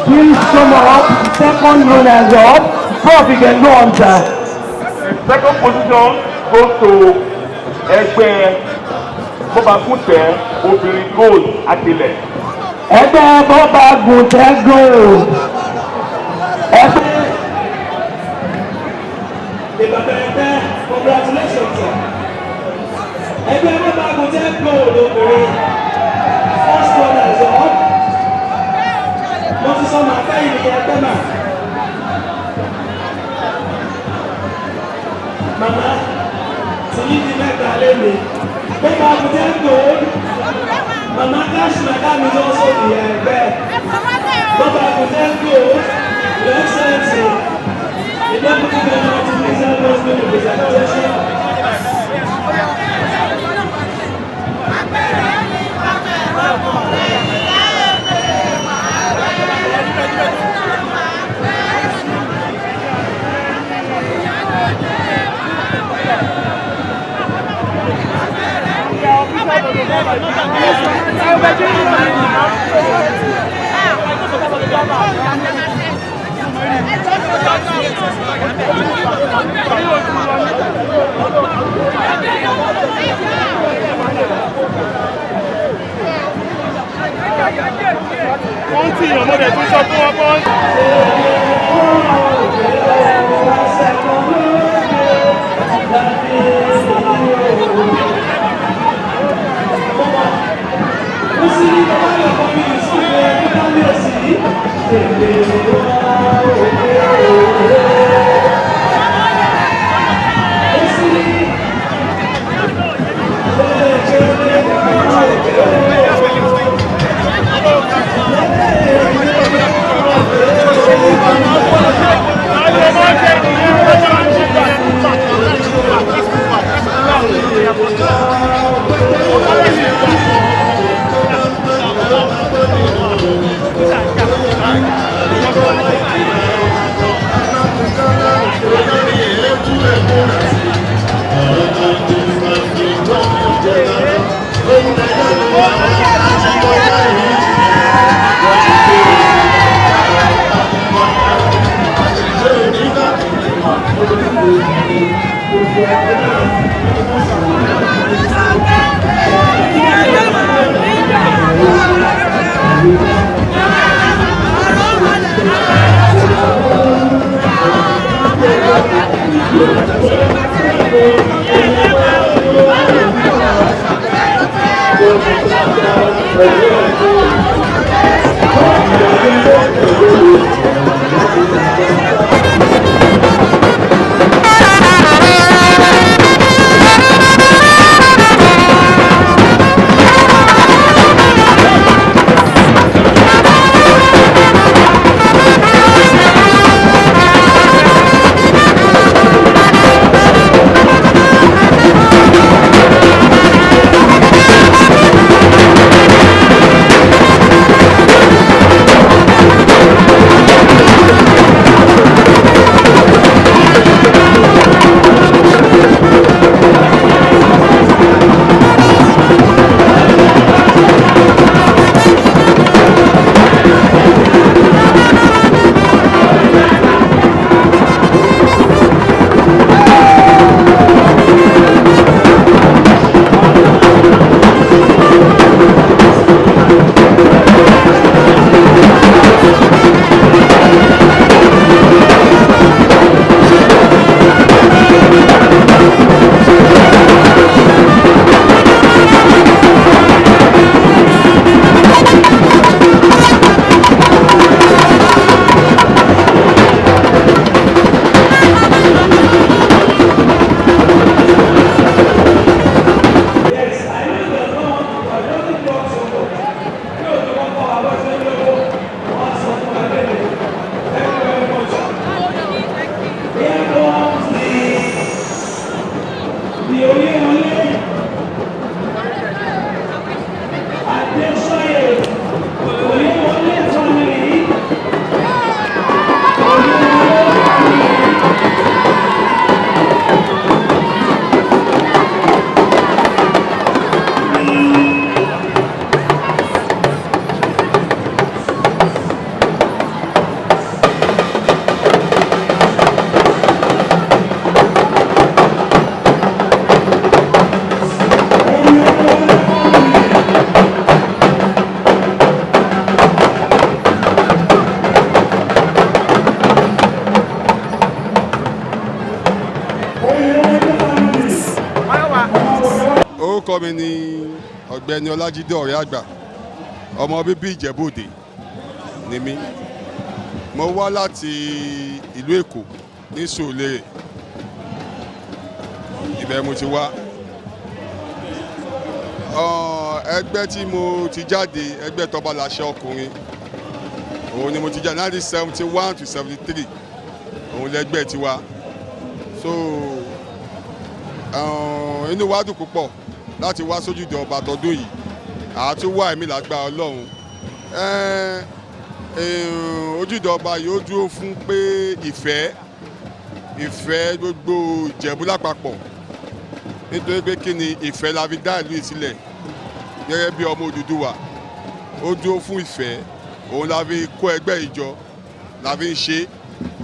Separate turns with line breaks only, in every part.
Please come up, second runners up. Prof, you can go on, sir.
The second position goes to Ẹgbẹ́ Bọ́bagúntẹ̀ Obìnrin Gold Akilẹ̀.
Ẹgbẹ́ Bọ́bagúntẹ̀ Gold. Ẹgbẹ́.
Ìbàbẹ̀rẹ̀ congratulations sir. Ẹgbẹ́ Bọ́bagúntẹ̀ Gold obìnrin first runners up. Mo ti sọ màá fẹ́ ìrìn ẹgbẹ́ mà. Màmá tí yìí di mẹ́ta lẹ́nu. Bọ́bagúntẹ̀ Gold. Màmá Cash Madam is also the ẹgbẹ́. Bọ́bagúntẹ̀ Gold. Your Excellency, the Deputy Governor to please help us with the presentation.
Wọ́n ti yàn mọ́lẹ̀ tó sọ fún wọn bọ́.
Orúkọ mi ni Ọ̀gbẹ́ni Ọlájídé Ọ̀rẹ́ Àgbà, ọmọ bíbí Ìjẹ̀bú-Òde ni mí. Mo wá láti ìlú Èkó ní Sùúrùlérè, ibẹ̀ mo ti wá. Ẹgbẹ́ tí mo ti jáde, ẹgbẹ́ Tọ́balàṣẹ ọkùnrin, òun ni mo ti jáde 1971 to 73, òun lẹgbẹ́ tiwa. So inú wa dùn púpọ̀ láti wá sójúde ọba tọdún yìí, àtúwà ẹ̀mí lágbára Ọlọ́run. Ojúde ọba yìí ó dúró fún pé ìfẹ́ ìfẹ́ gbogbo Ìjẹ̀bú lápapọ̀, nítorí pé kí ni ìfẹ́ la fi dá ìlú yìí sílẹ̀. Gẹ́gẹ́ bí ọmọ Odùduwà, ó dúró fún ìfẹ́. Òun la fi kó ẹgbẹ́ ìjọ, la fi ń ṣe.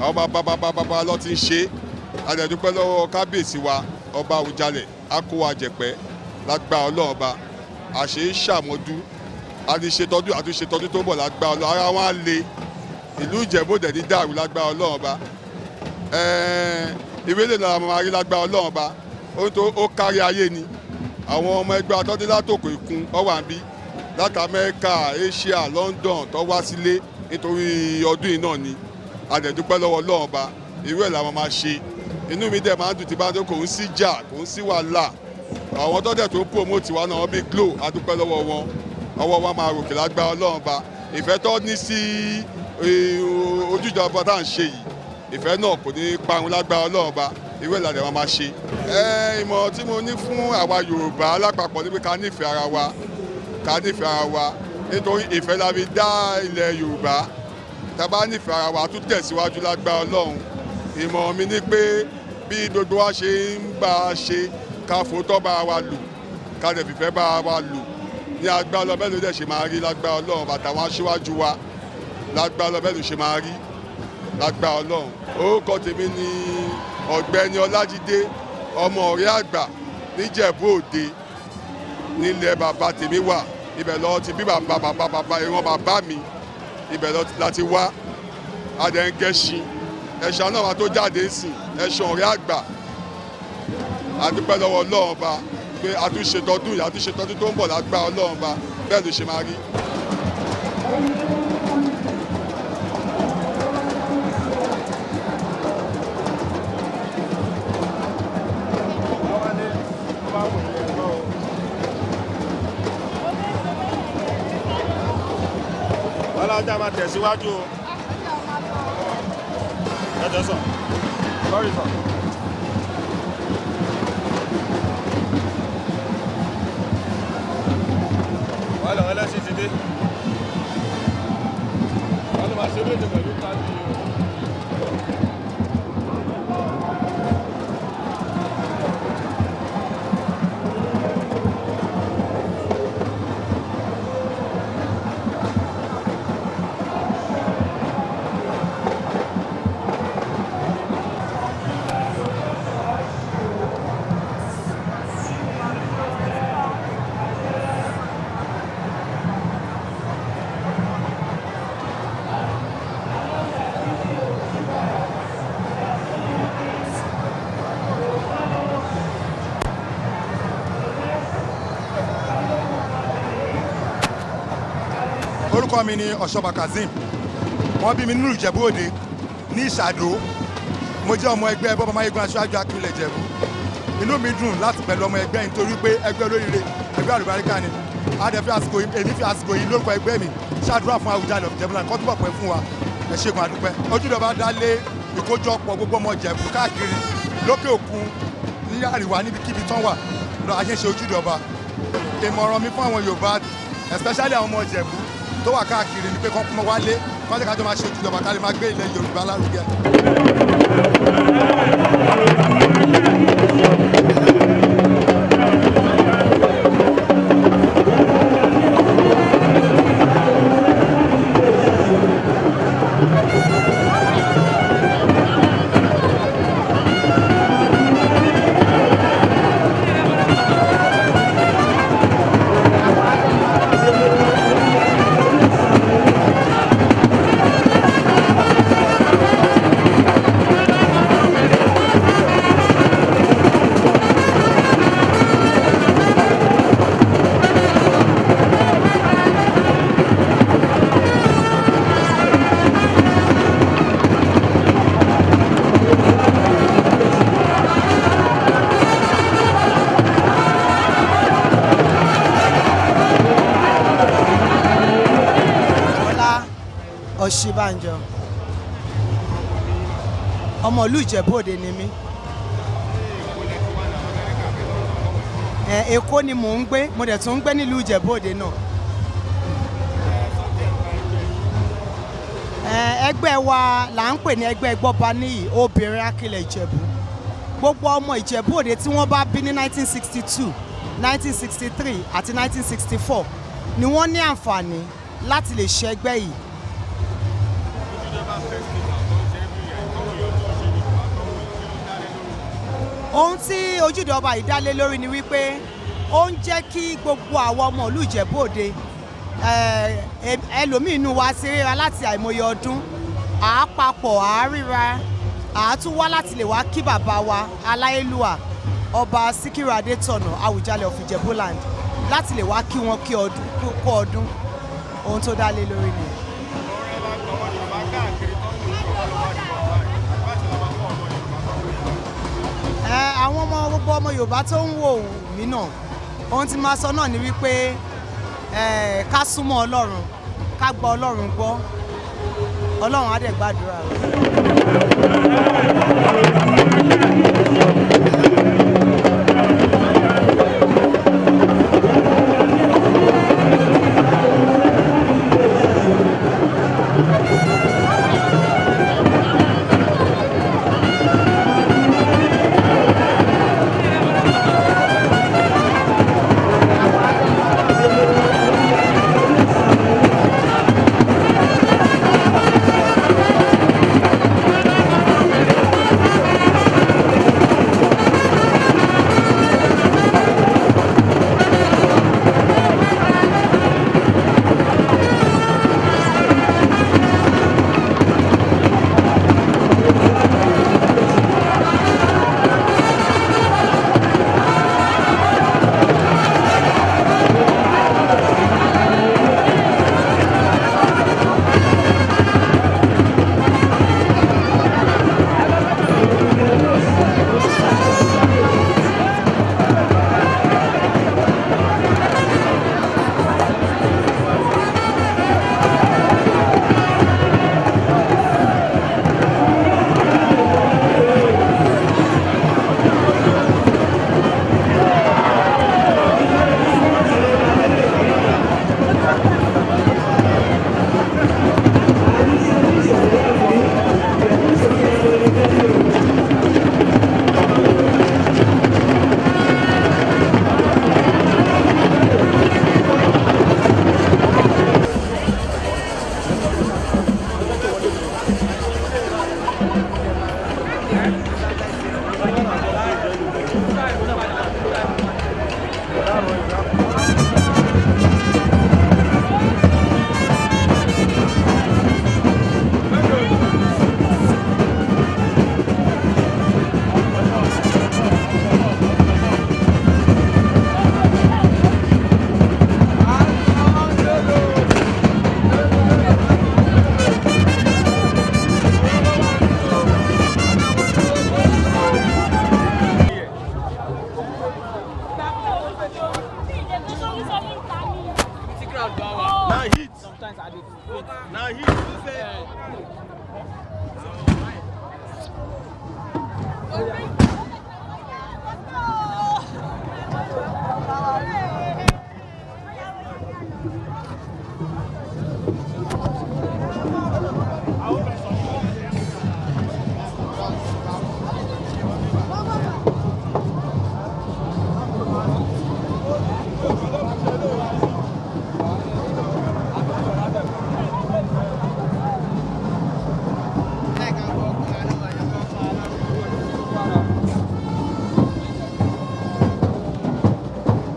Àwọn bàbá bàbá bàbá ló ti ń ṣe. A dẹ̀ dúpẹ́ lọ́wọ́ kábíyèsí wa, ọba Àwùjalẹ̀, á kó wa jẹ̀pẹ́ lágbá Ọlọ́run ọba. Àṣẹ ṣàmọ́dú, a ti ṣe tọdún, a ti ṣe tọdún tó ń bọ̀ lágbá Ọlọ́run. Ara wọn á le, ìlú Ìjẹ̀bú Òde ní dàrú lágbá Ọlọ́run ọba. Ìwé lè lọ́la máa rí lágbá Ọlọ́run ọba. Ó tó ó kárí ayé ni. Àwọn ọmọ ẹgbẹ́ atọ́dé látòkè ìkun ọwà ń bí láti Amẹ́ríkà, Asia, London tó wá sílé nítorí ọdún yìí náà ni. A dẹ̀ dúpẹ́ lọ́wọ́ Ọlọ́run ọba. Irú ẹ̀ làwọn máa ṣe. Inú mi dẹ̀ máa ń dùn tí bá ń tó, kò ń sí jà, kò ń sí wàhálà. Àwọn tó dẹ̀ tó ń promote wa náà, wọ́n bí Glo, a dúpẹ́ lọ́wọ́ wọn. Ọwọ́ wa máa ròkè lágbá Ọlọ́run ọba. Ìfẹ́ tó ní sí ojújọba tá à ń ṣe yìí, ìfẹ́ náà kò ní parun lágbá Ọlọ́run ọba. Irú ẹ̀ làdẹ̀ wa máa ṣe. Ìmọ̀ràn tí mo ní fún àwa Yorùbá lápapọ̀ ni pé ká nífẹ̀ẹ́ ara wa, ká nífẹ̀ẹ́ ara wa, nítorí ìfẹ́ la fi dá ilẹ̀ Yorùbá. Tá a bá nífẹ̀ẹ́ ara wa, a tún tẹ̀síwájú lágbá Ọlọ́run. Ìmọ̀ràn mi ni pé bí gbogbo wa ṣe ń bá a ṣe, ká fòótọ́ bá wa lò, ká dẹ̀ fìfẹ́ bá wa lò ní agbára Ọlọ́run, bẹ́ẹ̀ ló dẹ̀ ṣe máa rí lágbára Ọlọ́run. Àtàwọn aṣíwájú wa, lágbára Ọlọ́run, bẹ́ẹ̀ ló ṣe máa rí lágbára Ọlọ́run. Orúkọ tèmi ni Ọ̀gbẹ́ni Ọlájídé, ọmọ ọ̀rẹ́ àgbà níjẹ̀bú Òde nílẹ̀ bàbá tèmi wà. Ibẹ̀ lọ ti bí bàbá bàbá bàbá ìran bàbá mi, ibẹ̀ lọ láti wá. Adẹ̀ǹgẹ̀ṣin ẹ̀ṣà náà wà tó jáde sìn ẹ̀ṣà ọ̀rẹ́ àgbà. A dúpẹ́ lọ́wọ́ Ọlọ́run ọba pé a tún ṣe tọdún yìí, a tún ṣe tọdún tó ń bọ̀ lágbára Ọlọ́run ọba, bẹ́ẹ̀ ló ṣe máa rí.
Ọlọ́jà máa tẹ̀síwájú o. Ẹ jọ sàn. Sorry sir. Wọ́n lọ ẹlẹ́sìn ti dé. Wọ́n lọ máa ṣe méje pẹ̀lú káàdì o.
Orúkọ mi ni Ọ̀ṣọ́bà Kazeem. Wọ́n bí mi nínú Ìjẹ̀bú Òde ní Ìṣàdó. Mo jẹ́ ọmọ ẹgbẹ́ Bọ́ba Máyégún, aṣáájú Akílẹ̀ Ìjẹ̀bú. Inú mi dùn láti pẹ̀lú ọmọ ẹgbẹ́ yìí nítorí pé ẹgbẹ́ olóríire, ẹgbẹ́ àlùbáríkà ni. A dẹ̀ fi àsìkò yìí, èmi fi àsìkò yìí lórúkọ ẹgbẹ́ mi ṣàdúrà fún Àwùjalẹ̀ of Ìjẹ̀bú kó túbọ̀ pẹ́ fún wa. Ẹ ṣé gan, adúpẹ́. Ojúde Ọba dá lé ìkójọpọ̀ gbogbo ọmọ Ìjẹ̀bú káàkiri lókè òkun, ní àríwá, níbikíbi tán wà lọ a ṣe ń ṣe Ojúde Ọba. Ìmọ̀ràn mi fún àwọn Yorùbá, especially àwọn ọmọ Ìjẹ̀bú tó wà káàkiri, ni pé kán kúmọ̀ wálé, kán jẹ́ ká jọ máa ṣe Ojúde Ọba, ká lè máa gbé ilẹ̀ Yorùbá lárugẹ.
Bọ́lá Ọ̀ṣínbàjò, ọmọ ìlú Ìjẹ̀bú Òde ni mí. Èkó ni mò ń gbé, mo dẹ̀ tún ń gbé nílùú Ìjẹ̀bú Òde náà. Ẹgbẹ́ wa là ń pè ní ẹgbẹ́ Gbọ́baníyì obìnrin Akilẹ̀ Ìjẹ̀bú. Gbogbo ọmọ Ìjẹ̀bú Òde tí wọ́n bá bí ní 1962 1963 àti 1964 ni wọ́n ní àǹfààní láti lè ṣe ẹgbẹ́ yìí. Ohun tí ojúde ọba yìí dá lé lórí ni wípé ó ń jẹ́ kí gbogbo àwọn ọmọ ìlú Ìjẹ̀bú Òde, ẹlòmíì inú wa ti ríra láti àìmọye ọdún, à á papọ̀, à á ríra, à á tún wá láti lè wá kí bàbá wa aláyélúwà Ọba Síkírù Adétọ̀nà Àwùjalẹ̀ of Ìjẹ̀bú-land láti lè wá kí wọn kí ọdún kó ọdún. Ohun tó dá lé lórí nìyẹn. Àwọn ọmọ, gbogbo ọmọ Yorùbá tó ń wò mí náà, ohun tí máa sọ náà ni wípé ká súnmọ́ Ọlọ́run, ká gba Ọlọ́run gbọ́, Ọlọ́run á dẹ̀ gbàdúrà wa.
Na heat. Na heat.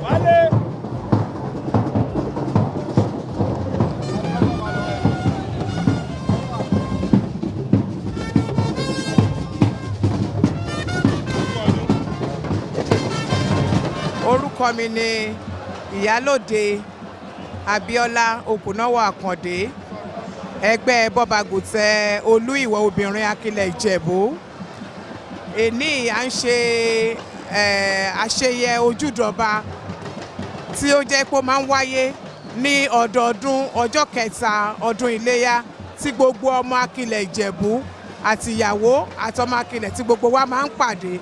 Wale.
Orúkọ mi ni Ìyálòde Abíọ́lá Òkúnáwó Àkàndé, ẹgbẹ́ Bọ́bagùtẹ̀ Olú Ìwọ̀ Obìnrin Akilẹ̀ Ìjẹ̀bú. Èní à ń ṣe àṣeyẹ ojúdọba tí ó jẹ́ pé ó máa ń wáyé ní ọdọọdún ọjọ́ kẹta ọdún Iléyá, tí gbogbo ọmọ Akilẹ̀ Ìjẹ̀bú àti ìyàwó àtọmọ Akilẹ̀ tí gbogbo wa máa ń pàdé,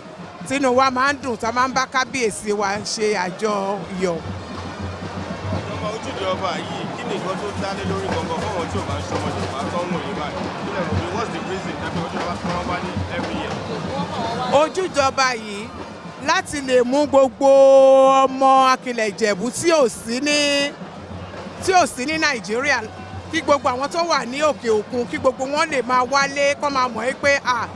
tínú wa máa ń dùn, tá a máa ń bá kábíyèsí wa ṣe àjọyọ̀.
Ìjọba ojúde ọba yìí, kí ni nǹkan tó dá lé lórí gangan fún àwọn tí ò bá ń ṣọmọ Yorùbá tó ń wòye báyìí? Kí lè rò pé what's the reason tẹ́fẹ́ ojúde ọba fi wọ́n wá ní every year?
Ojújọba yìí Láti lè mú gbogbo ọmọ Akilẹ̀ Ìjẹ̀bú tí ò sí ní Nàìjíríà, kí gbogbo àwọn tó wà ní òkè òkun, kí gbogbo wọn lè máa wálé, kó máa mọ̀ pé à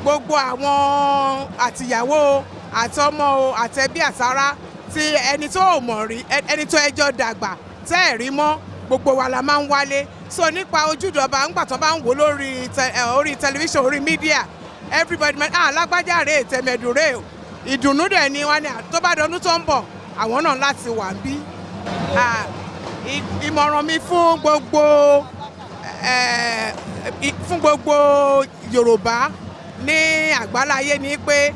gbogbo àwọn àtìyàwó, àtọmọ o, àtẹbí, àtará, tí ẹni tó ò mọ̀ rí, ẹni tó ẹjọ́ dàgbà tẹ́ ẹ̀ rí mọ́, gbogbo wa la máa ń wálé. So nípa ojúde ọba, ńgbà tó bá ń wò lórí orí tẹlifíṣàn, orí media, everybody man, ah, lágbájá rèé, tẹ̀mẹ̀dù rèé o. Ìdùnnú dẹ̀ ni wọ́n ní tó bá dọdún tó ń bọ̀, àwọn náà láti wà ń bí. Ìmọ̀ràn mi fún gbogbo Yorùbá ní àgbáláyé ni pé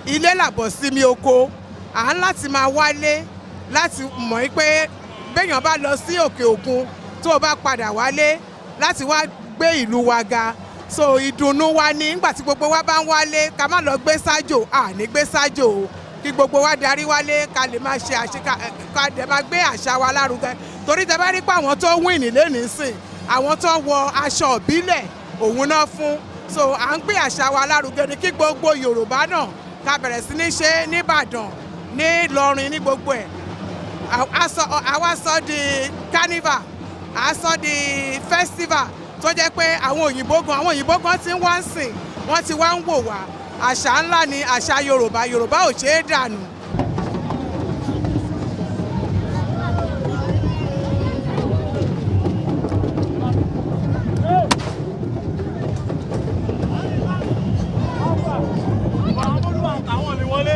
ilé làbọ̀ sí mi oko. À ń láti máa wálé, láti mọ̀ pé béèyàn bá lọ sí òkè òkun, tó o bá padà wálé láti wá gbé ìlú wa ga. So ìdùnnú wa ni nígbà tí gbogbo wa bá ń wálé, ká má lọ gbé sájò, à ní gbé sájò o. Kí gbogbo wa darí wálé, ká lè máa ṣe àṣekà, ká dẹ̀ máa gbé àṣà wa lárugẹ, torí tẹ bá rí pé àwọn tó win nílé nísìn, àwọn tó wọ aṣọ ìbílẹ̀ òun náà fún. So à ń gbé àṣà wa lárugẹ ni. Kí gbogbo Yorùbá náà ká bẹ̀rẹ̀ sí ní ṣe nìbàdàn, ní Ìlọrin, ní gbogbo ẹ̀. Àwa sọ di carnival, a sọ di festival, tó jẹ́ pé àwọn òyìnbó gan ti ń wá ń sìn, wọ́n ti wá ń wò wá. Àṣà ńlá ni àṣà Yorùbá. Yorùbá ò ṣeé dànù.
Àwọn lè wọlé,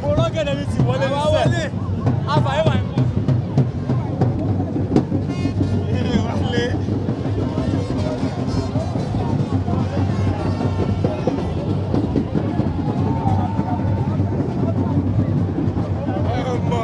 mo rọ́gẹ̀dẹ̀ mi ti wọlé nísẹ̀. Àfàyè wà ní. Wálé. Ọmọ.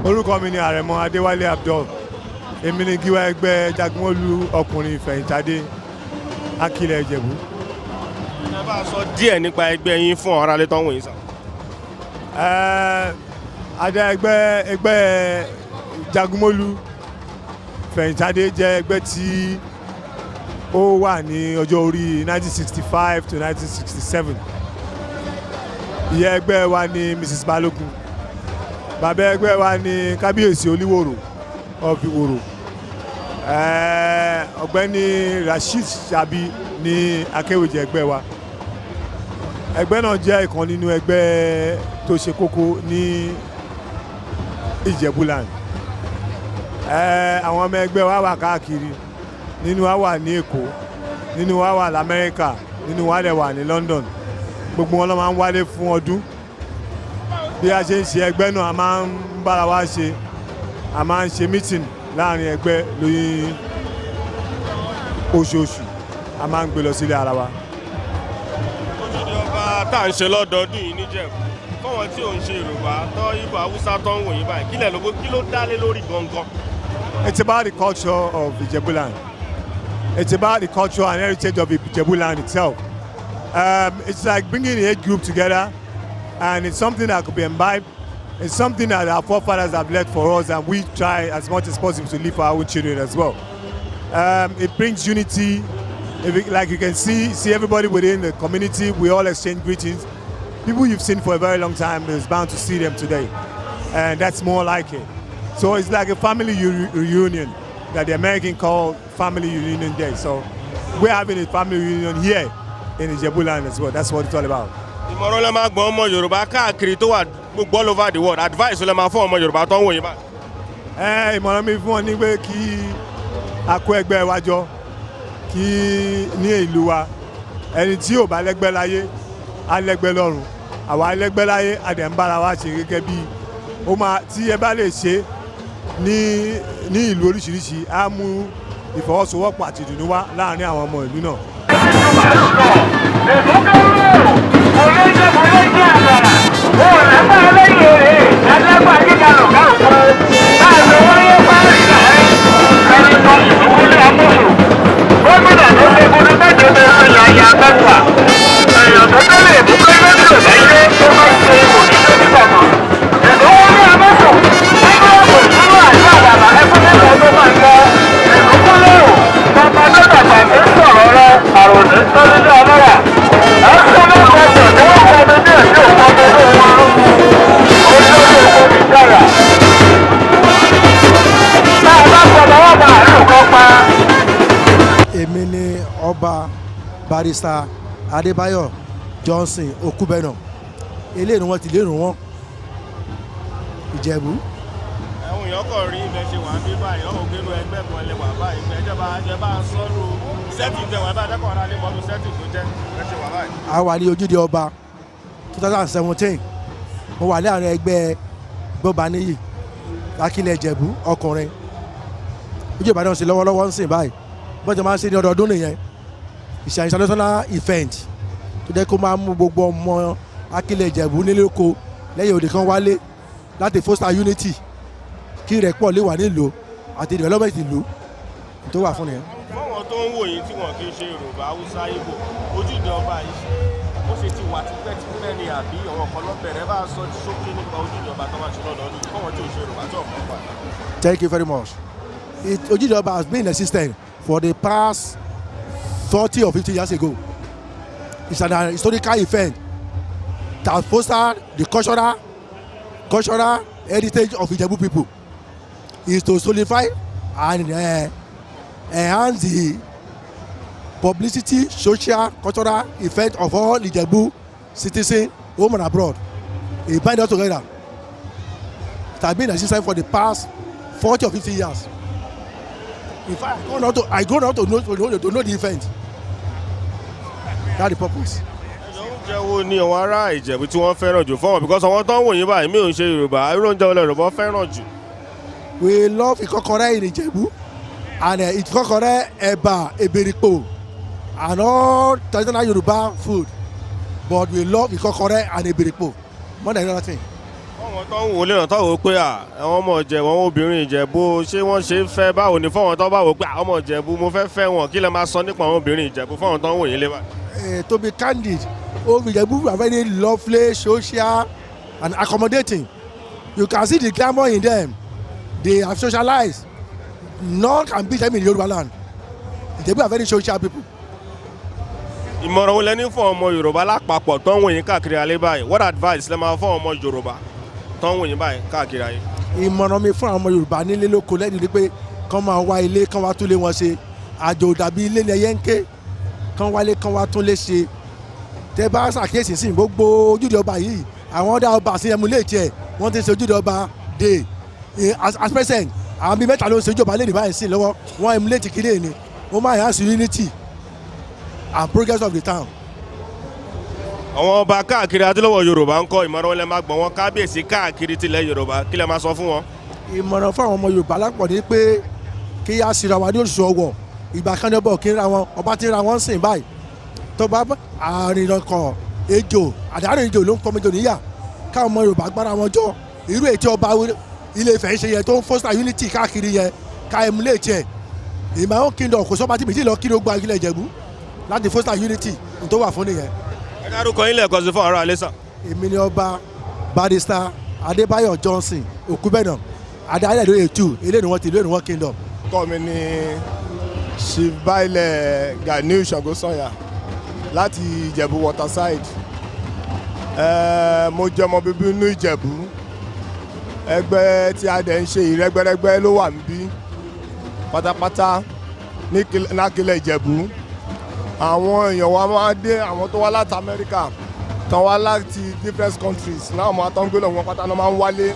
Orúkọ mi ni Àrẹ̀mọ Adéwálé Abdul. Èmi ni gíwá ẹgbẹ́ Jagunmólú ọkùnrin Ìfẹ̀yìntàdé, Akilẹ̀ Ìjẹ̀bú.
Ẹ bá a sọ díẹ̀ nípa ẹgbẹ́ yín fún ọ̀rọ̀ alẹ́ tó ń wò yín sàn.
Adá ẹgbẹ́ Jagunmólú Fẹ̀yìntàdé jẹ́ ẹgbẹ́ tí ó wà ní ọjọ́ orí 1965 to 1967. Ìyá ẹgbẹ́ wa ni Mrs Balógun, bàbá ẹgbẹ́ wa ni Kábíyèsí Olúwòrò of Ìwòrò. Ọ̀gbẹ́ni Rasheed Sabi ní akéwìjẹ ẹgbẹ́ wa. Ẹgbẹ́ náà jẹ́ ìkan nínú ẹgbẹ́ tó ṣe kókó ní Ìjẹ̀búland. Àwọn ọmọ ẹgbẹ́ wa wà káàkiri. Nínú wa wà ní Èkó, nínú wa wà lamẹ́ríkà, nínú wa dẹ̀ wà ní London. Gbogbo wọn ló máa ń wálé fún ọdún. Bí a ṣe ń ṣe ẹgbẹ́ náà, a máa ń bára wa ṣe, a máa ń ṣe meeting láàrin ẹgbẹ́ lórí oṣooṣù, a máa ń gbé lọ sílé ara wa.
Ojúde ọba tá à ń ṣe lọ́dọọdún yìí níjẹ̀bú, fọwọ́n tí ò ń ṣe Yorùbá tọ́ Ìgbò, Haúsá tó ń wò yín báyìí, kílẹ̀ lóko, kí ló dálé lórí gangan?
It's about the culture of Ijebuland. It's about the culture and heritage of Ijebuland itself. It's like bringing the age group together, and it's something that could be imbibed. It's something that our forefathers have left for us, and we try as much as possible to leave for our own children as well. It brings unity. If it, like you can see everybody within the community, we all exchange greetings. People you've seen for a very long time is bound to see them today, and that's more like it. So it's like a family reunion that the American call Family Reunion Day. So we're having a family reunion here in Ijebuland as well. That's what it's all about.
Ìmọ̀ràn lẹ máa gbọ́n ọmọ Yorùbá káàkiri tó wà gbogbo all over the world, advice lẹ máa fún ọmọ Yorùbá tó ń wò yín báyìí?
Ẹ ìmọ̀ràn mi fún ọ ní pé kí a kó ẹgbẹ́ wa jọ kí ní ìlú wa. Ẹni tí ò bá lẹ́gbẹ́ láyé á lẹ́gbẹ́ lọ́run. Àwa lẹ́gbẹ́ láyé, a dẹ̀ ń bára wa ṣe gẹ́gẹ́ bí ó máa tí ẹ bá lè ṣe ní ìlú oríṣiríṣi, á mú ìfọwọ́sowọ́pọ̀ àti ìdùnnú wá láàárín àwọn ọmọ ìlú náà.
Èmi ni Ọba Barrister Adébáyọ̀ Johnson Okúbẹ̀nà. Eléyìí ni wọ́n ti lérò wọn Ìjẹ̀bú.
Ẹ̀hún èèyàn kàn rí ibẹ̀ ṣe wà ń bí báyìí, ọ̀hún gbénu ẹgbẹ́ kan lẹ wà báyìí. Ìjọba ìjọba sọ́rù setting tẹ wà báyìí, dẹ́kun ọ̀rá lè mọ́tò setting tó jẹ́ ẹ ṣe wà báyìí.
A wà ní ojúde ọba 2017. Mo wà láàrin ẹgbẹ́ Gbọ́baníyì Akílẹ̀ Ìjẹ̀bú ọkùnrin. Ojú Ìbàdàn ṣe lọ́wọ́lọ́wọ́ ń sìn báyìí. Bọ́n ti máa ń ṣe ní ọdọọdún nìyẹn. It's an international event tó jẹ́ kó máa mú gbogbo ọmọ Akílẹ̀ Ìjẹ̀bú nílé oko lẹ́yìn òde kan wálé láti foster unity, kí ìrẹ́pọ̀ lè wà nílùú àti development ìlú tó wà fún nìyẹn.
Fáwọn tó ń wò yín tí wọn kì í ṣe Yorùbá, Haúsá, Ìgbò, ojúde ọba yìí, ṣé ó ṣe ti wà tipẹ́tipẹ́ ni àbí ọ̀rọ̀ kan lọ́bẹ̀rẹ̀? Bá a sọ ṣókí nípa ojúde ọba tó máa ṣe lọ́dọọdún fáwọn tí ò ṣe Yorùbá tí ọ̀pọ̀ pa.
Thank you very much. Ojúde Ọba has been in existence for the past 40 or 50 years ago. It's an historical event that fostered the cultural heritage of Ijebu people. Is to solidify and enhance the publicity, social, cultural effect of all Ijebu citizens home and abroad. It bind us together. It has been in existence for the past 40 or 50 years. In fact, I grown up to know the event. That's the purpose.
Ẹjọ́, oúnjẹ wo ni àwọn ará Ìjẹ̀bú tí wọ́n fẹ́ràn jù fáwọn, because àwọn tó ń wò yín báyìí mi ò ń ṣe Yorùbá, irú oúnjẹ wo lẹ Yorùbá fẹ́ràn jù?
We love ìkọ́kọrẹ́ in Ìjẹ̀bú and ìkọ́kọrẹ́, ẹ̀bà, èbìrìpò and all traditional Yoruba food, but we love ìkọ́kọrẹ́ and èbìrìpò more than anything.
Fáwọn tó ń wò lẹ́nà tó wò pé à àwọn ọmọ Ìjẹ̀bú, àwọn obìnrin Ìjẹ̀bú, ṣé wọ́n ṣe é fẹ́? Báwo ni fáwọn tó bá wò pé àwọn ọmọ Ìjẹ̀bú, mo fẹ́ fẹ́ wọn, kí lẹ máa sọ nípa àwọn obìnrin Ìjẹ̀bú fáwọn tó ń wò yín lé báyìí?
To be candid, Ìjẹ̀bú are very lovely, social and accommodating. You can see the glamour in them. They have socialized. None can beat them in Yoruba land. Ìjẹ̀bú are very social people.
Ìmọ̀ràn wo lẹ ní fún ọmọ Yorùbá lápapọ̀ tó ń wò yín káàkiri ayé báyìí? What advice lẹ máa fún ọmọ Yorùbá tó ń wò yín báyìí káàkiri ayé?
Ìmọ̀ràn mi fún àwọn ọmọ Yorùbá nílé lóko lẹ́nu ni pé kán máa wá ilé, kán wá tún lé wọn ṣe. Àjò dàbí ilé ní ẹyẹ ń ké. Kán wálé, kán wá tún lé ṣe. Tẹ bá ṣàkíyèsí sí gbogbo ojúde ọba yìí, àwọn ọ̀dà ọba sí emulate ẹ̀, wọ́n ti ń ṣe ojúde ọba day. As present, àwọn bíi mẹ́ta ló ń ṣe ojúde ọba lẹ́nu báyìí sí lọ́wọ́. Wọ́n emulate kiri ni ó máa yàn sí unity and progress of the town.
Àwọn ọba káàkiri adúlọ́wọ̀ Yorùbá ń kọ́, ìmọ̀ràn wọn lẹ máa gbọ̀n wọn, kábíyèsí káàkiri tilẹ̀ Yorùbá, kí lẹ máa sọ fún wọn?
Ìmọ̀ràn fún àwọn ọmọ Yorùbá lápọ̀ ní pé kí á síra wa ní oṣù ọwọ̀. Ìgbà kan ní ọba òkè ń ra wọn, ọba tí ń ra wọn ń sìn báyìí. Tó bá àrìnàkọ̀ ejò àdárìn ejò ló ń kọ́ méjò níyà, káwọn ọmọ Yorùbá gbára wọn jọ. Irú ètò ọba Ilé Ifẹ̀ ń ṣe yẹn tó ń foster unity káàkiri yẹn, ká emulate ẹ̀. In my own kingdom, kò sọ́ba tí mi ti lọ kí ló gba ilẹ̀ Ìjẹ̀bú láti foster unity tó wà fún nìyẹn.
Ẹ dárúkọ yín lẹ́ẹ̀kan sí fún ará alẹ́ sà.
Èmi ni Ọba Barrister Adébáyọ̀ Johnson Òkúbẹ̀nà Adé Ètù Elénuwọ́n ti Elénuwọ́n Kingdom.
Orúkọ mi ni Chief Bailẹ̀ Ganiu Ṣàngósànyà láti Ìjẹ̀bú Waterside. Mo jẹ́ ọmọ bíbí inú Ìjẹ̀bú. Ẹgbẹ́ tí a dẹ̀ ń ṣe ìrẹ́gbẹ́rẹ́gbẹ́ ló wà níbí pátápátá n'Ákilẹ̀ Ìjẹ̀bú. Àwọn èèyàn wa máa dé, àwọn tó wá láti Amẹ́ríkà, tán wá láti different countries náà, àwọn atọ́ngbé lọ́wọ́ pátá náà máa ń wálé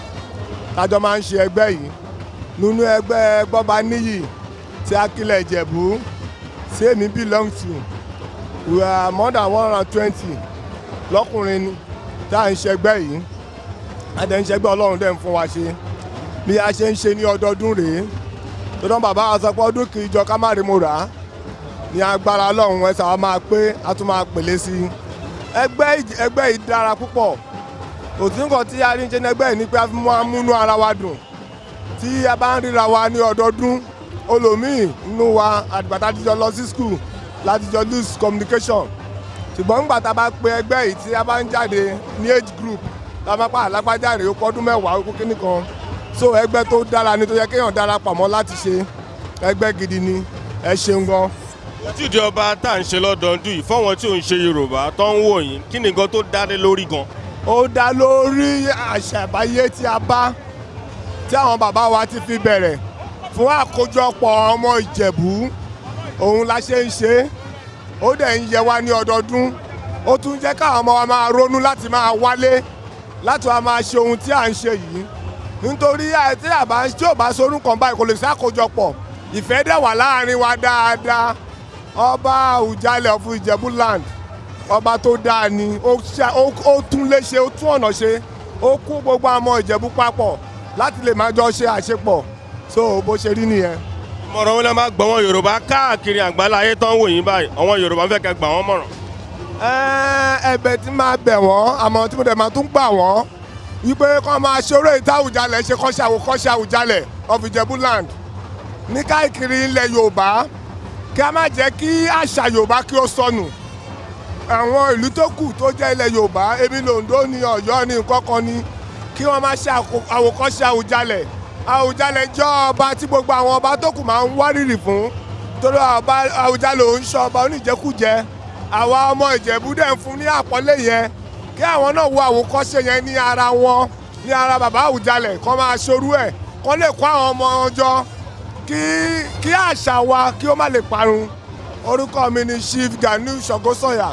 tájọ́ máa ń ṣe ẹgbẹ́ yìí. Nínú ẹgbẹ́ Gbọ́baníyì tí Akilẹ̀ Ìjẹ̀bú tí èmi belong to, we are more than 120 lọ́kùnrin ni tá à ń ṣẹgbẹ́ yìí. A dẹ̀ ń ṣẹgbẹ́, Ọlọ́run dẹ̀ ń fún wa ṣe. Bí a ṣe ń ṣe ní ọdọọdún rèé tó dán. Bàbá wa sọ pé ọdún kì í jọ ká má rí mo rà á. Ní agbára Ọlọ́run, ẹ̀sà wa máa pé a tún máa pèlé sí i. Ẹgbẹ́ yìí dára púpọ̀. Kò sí nǹkan tí a rí ń ṣe ní ẹgbẹ́ yìí ni pé a fi máa múnú ara wa dùn tí a bá ń ríra wa ní ọdọọdún. Olòmíì nínú wa, àdìgbà tá a ti jọ lọ sí school láti jọ lose communication, ṣùgbọ́n nígbà tá a bá pe ẹgbẹ́ yìí, tí a bá ń jáde ní age group, tá a bá pa àlágbájá rèé, ó pọ́dún 10, ó kú kíní kan. So ẹgbẹ́ tó dára ni, tó yẹ kéèyàn darapọ̀ mọ́ láti ṣe. Ẹgbẹ́ gidi ni. Ẹ ṣeun gan.
Ojúde ọba tá à ń ṣe lọ́dọọdún yìí, fọ́wọn tí ò ń ṣe Yorùbá tó ń wò yín, kí ni nǹkan tó dá lé lórí gan?
Ó dá lórí àṣà àbáyé tí a bá, tí àwọn bàbá wa ti fi bẹ̀rẹ̀ fún àkójọpọ̀ ọmọ Ìjẹ̀bú. Òun la ṣe ń ṣe é. Ó dẹ̀ ń yẹ wá ní ọdọọdún. Ó tún jẹ́ káwọn ọmọ wa máa ronú láti máa wálé láti wá máa ṣe ohun tí à ń ṣe yìí, nítorí tí àbá tí ò bá sorún kan báyìí, kò lè ṣàkójọpọ̀. Ìfẹ́ dẹ̀ wà láàrin wa dáadáa. Ọba Àwùjalẹ̀ of Ìjẹ̀bú land, ọba tó dáa ni. Ó tún lé ṣe, ó tún ọ̀nà ṣe, ó kó gbogbo àwọn Ìjẹ̀bú papọ̀ láti lè máa jọ ṣe àṣepọ̀. So bó ṣe rí nìyẹn.
Ìmọ̀ràn wọn lè máa gbọ́ wọn Yorùbá káàkiri àgbálá ayé tó ń wò yín báyìí? Àwọn Yorùbá ń fẹ́ kẹ́ gbà wọ́n mọ̀ràn.
Ẹ̀bẹ̀ tí máa bẹ̀ wọ́n, àmọ́ tí mo dẹ̀ máa tún gbà wọ́n wípé kọ́ máa ṣeré ìta Àwùjalẹ̀ ṣe, kọ́ ṣe àwòkọ́ṣe Àwùjalẹ̀ of Ìjẹ̀bú land ní káàkiri ilẹ̀ Yorùbá, kí a má jẹ́ kí àṣà Yorùbá kí ó sọnù. Àwọn ìlú tó kù tó jẹ́ ilẹ̀ Yorùbá, èmi lòǹdó ni, Ọ̀yọ́ ni, nǹkan kan ni, kí wọ́n máa ṣe àwòkọ́ṣe Àwùjalẹ̀. Àwùjalẹ̀ jẹ́ ọba tí gbogbo àwọn ọba tó kù máa ń wárìrì fún, torí ọba Àwùjalẹ̀ ò ń ṣe ọba oníjẹkújẹ. Àwa ọmọ Ìjẹ̀bú dẹ̀ ń fún ní àpọ́nlé yẹn, kí àwọn náà wo àwòkọ́ṣe yẹn ní ara wọn, ní ara bàbá Àwùjalẹ̀, kó máa ṣorú ẹ̀, kó lè kó àwọn ọmọ ọjọ́ kí àṣà wa kí ó má lè parun. Orúkọ mi ni Chief Ganiu Ṣàngósànyà,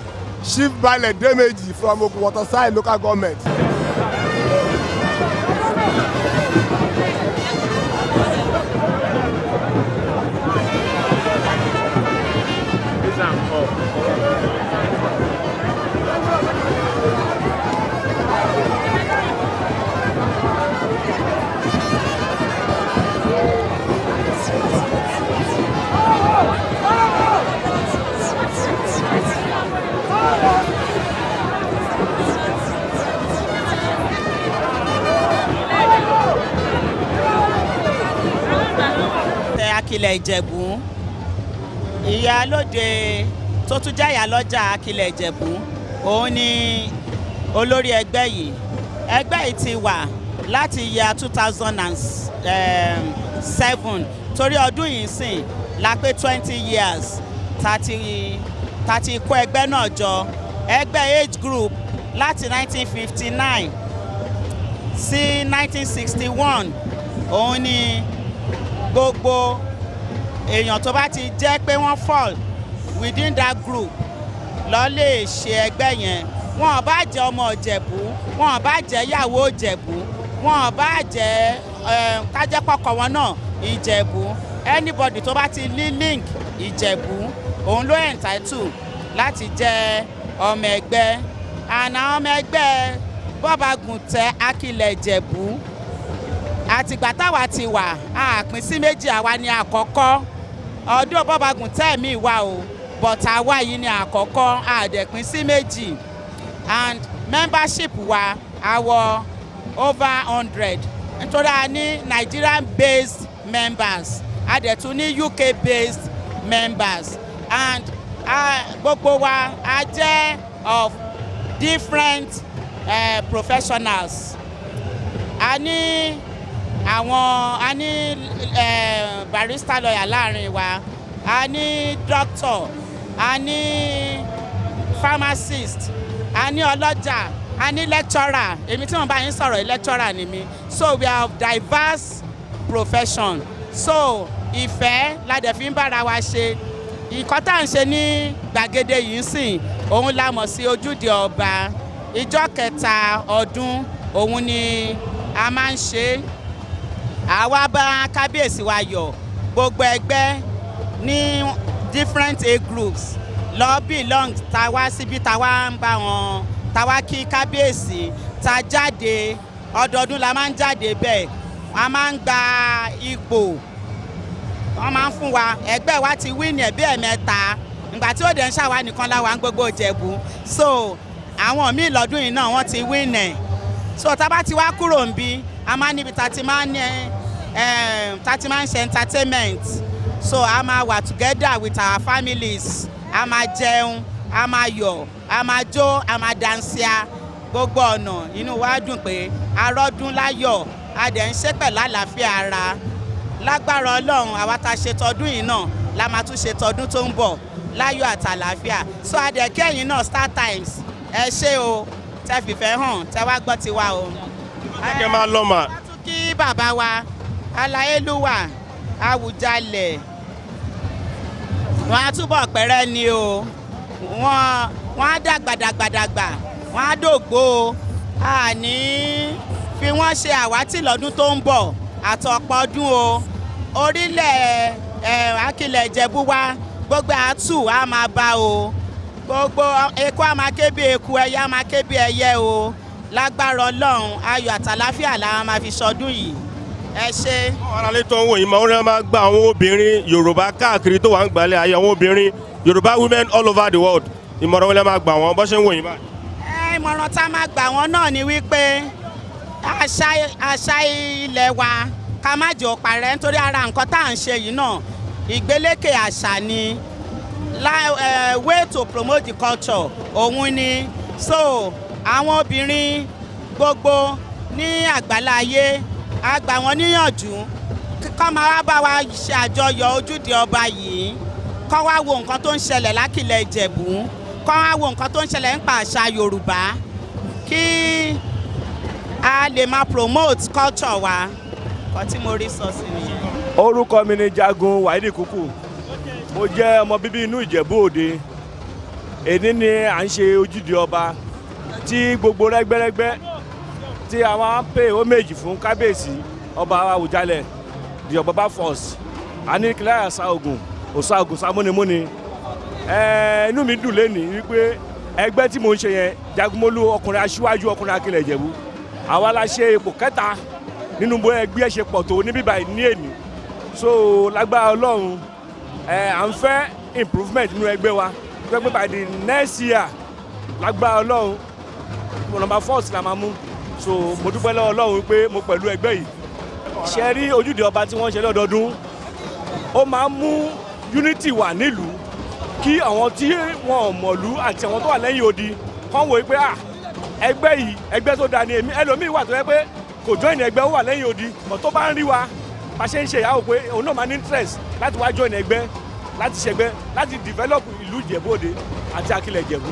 Chief Bailẹ̀ Demeji from Ogun Waterside Local Government.
Tẹ Akilẹ̀ Ìjẹ̀bú, ìyálóde tó tún jẹ́ ìyálọ́jà Akilẹ̀ Ìjẹ̀bú, òun ni olórí ẹgbẹ́ yìí. Ẹgbẹ́ yìí ti wà láti year 2007, torí ọdún yìí sìn la pé 20 years tàti kó ẹgbẹ́ náà jọ. Ẹgbẹ́ age group láti 1959 sí 1961, òun ni gbogbo èèyàn tó bá ti jẹ́ pé wọ́n fall within that group lọ lè ṣe ẹgbẹ́ yẹn. Wọn ò bá jẹ́ ọmọ Ìjẹ̀bú, wọn ò bá jẹ́ ìyàwó Ìjẹ̀bú, wọn ò bá jẹ́ kájẹ́pọ̀kọ̀ wọn náà Ìjẹ̀bú, anybody tó bá ti ní link Ìjẹ̀bú, òun ló entitled láti jẹ́ ọmọ ẹgbẹ́. And àwọn ọmọ ẹgbẹ́ Bọ́bagùntẹ̀ Akilẹ̀ Ìjẹ̀bú, àtìgbà táwa ti wà, a pín sí méjì. Àwa ni àkọ́kọ́. Ọdún Bọ́bagùntẹ̀ mi wà o, but àwa yìí ni àkọ́kọ́. A dẹ̀ pín sí méjì, and membership wa àwọ̀ over 100, nítorí a ní Nigerian based members, a dẹ̀ tún ní UK based members, and gbogbo wa a jẹ́ of different professionals. A ní àwọn, a ní barrister lawyer láàrin wa, a ní doctor, a ní pharmacist, a ní ọlọ́jà, a ní lecturer. Èmi tí mo bá yín sọ̀rọ̀ yìí, lecturer ni mi. So we are of diverse profession. So ìfẹ́ la dẹ̀ fi ń bára wa ṣe. Ìkọ́ tá à ń ṣe ní gbàgede yìí ń sìn, òun la mọ̀ sí ojúde ọba. Ìjọ kẹta ọdún òun ni a máa ń ṣe. Àwa bá kábíyèsí wa yọ̀. Gbogbo ẹgbẹ́ ní different age groups lọ belong, ta wá síbi, ta wá ń bá wọn, ta wá kí kábíyèsí, ta jáde. Ọdọọdún la máa ń jáde bẹ́ẹ̀. A máa ń gba ipò, wọ́n máa ń fún wa. Ẹgbẹ́ wa ti win ẹ̀ bí ẹ̀mẹ́ta. Ìgbà tí ó dẹ̀ ń ṣàwa nìkan la wà ń gbogbo Ìjẹ̀bú. So àwọn míì lọ́dún yìí náà, wọ́n ti win ẹ̀. So tá a bá ti wá kúrò ń bí, a máa níbi tá ti máa ń ṣe entertainment. So a máa wà together with our families, a máa jẹun, a máa yọ̀, a máa jó, a máa dansia. Gbogbo ọ̀nà inú wa dùn pé a rọ́dún láyọ̀, a dẹ̀ ń ṣe pẹ̀lú àlàáfíà ara. Lágbára Ọlọ́run, àwa tá a ṣe tọdún yìí náà la máa tún ṣe tọdún tó ń bọ̀ láyọ̀ àtàlàáfíà. So adẹ̀kẹ́yìn náà, Star Times, ẹ ṣé o, tẹ fìfẹ́ hàn, tẹ wá gbọ́ tiwa o.
Kẹ́ máa lọ mà.
Kí bàbá wa aláyélúwà Àwùjalẹ̀, wọn á túbọ̀ pẹ́rẹ́ ni o. Wọn á dàgbà dàgbà dàgbà, wọn á dògbò o. Àní fi wọ́n ṣe àwátì lọ́dún tó ń bọ̀ àtọ̀pọ̀ ọdún o. Orílẹ̀ ẹ̀ Akilẹ̀ Ìjẹ̀bú wa, gbogbo àtù á máa bá o. Gbogbo eku á máa ké bí eku, ẹyẹ á máa ké bí ẹyẹ o. Lágbára Ọlọ́run, ayọ̀ àtàláfíà la máa fi ṣọdún yìí. Ẹ ṣé.
Àwọn aráalé tó ń wò yín máa ń rí, máa gba àwọn obìnrin Yorùbá káàkiri tó wà ń gbalẹ̀ ayé, àwọn obìnrin Yorùbá women all over the world, ìmọ̀ràn wọn lè máa gbà wọ́n bó ṣe ń wò yín báyìí?
Ẹ, ìmọ̀ràn tá a máa gbà wọ́n náà ni wípé àṣà ilẹ̀ wa, ká má jẹ́ ó parẹ́, nítorí ara nǹkan tá à ń ṣe yìí náà, ìgbélékè àṣà ni, way to promote the culture òun ni. So àwọn obìnrin gbogbo ní àgbàlá ayé, a gbà wọ́n níyànjú kọ́ máa wá bá wa ṣe àjọyọ̀ ojúde ọba yìí, kọ́ wá wo nǹkan tó ń ṣẹlẹ̀ lákìlẹ̀ Ìjẹ̀bú, kọ́ wá wo nǹkan tó ń ṣẹlẹ̀ nípa àṣà Yorùbá, kí a lè máa promote culture wa. Kọ́ tí mo rí sọ sí nìyẹn.
Orúkọ mi ni Jagun Wáídì Kúkú. Mo jẹ́ ọmọ bíbí inú Ìjẹ̀bú Òde. Èní ni à ń ṣe ojúde ọba tí gbogbo rẹ́gbẹ́rẹ́gbẹ́ tí a máa ń pè homage fún kábíyèsí ọba Àwùjalẹ̀, the Ọ̀bọ̀bá first, aníkìláyà sa ogun òsa ogun samúnimúni. Inú mi dùn lénìí wípé ẹgbẹ́ tí mo ń ṣe yẹn, Jagunmólú, ọkùnrin aṣíwájú ọkùnrin Akilẹ̀ Ìjẹ̀bú, àwa la ṣe ipò kẹta nínú bó ẹgbẹ́ ṣe pọ̀ tó níbí báyìí ní èní. So lágbára Ọlọ́run, à ń fẹ́ improvement nínú ẹgbẹ́ wa tó pé by the next year, lágbára Ọlọ́run, number first la máa mú. So mo dúpẹ́ lọ́wọ́ Ọlọ́run wípé mo pẹ̀lú ẹgbẹ́ yìí. Ṣe rí ojúde ọba tí wọ́n ṣe lọ́dọọdún, ó máa ń mú unity wà nílùú, kí àwọn tí wọn ò mọ̀lú àti àwọn tó wà lẹ́yìn odi kàn wò pé, ah, ẹgbẹ́ yìí, ẹgbẹ́ tó dáa ni. Èmi ẹlòmíì wà tó yẹ pé kò join ẹgbẹ́, ó wà lẹ́yìn odi mọ̀, tó bá ń rí wa bá ṣe ń ṣe ìyàwó pé òun náà máa ní interest láti wá join ẹgbẹ́, láti ṣẹgbẹ́, láti develop ìlú Ìjẹ̀bú Òde àti Akilẹ̀ Ìjẹ̀bú.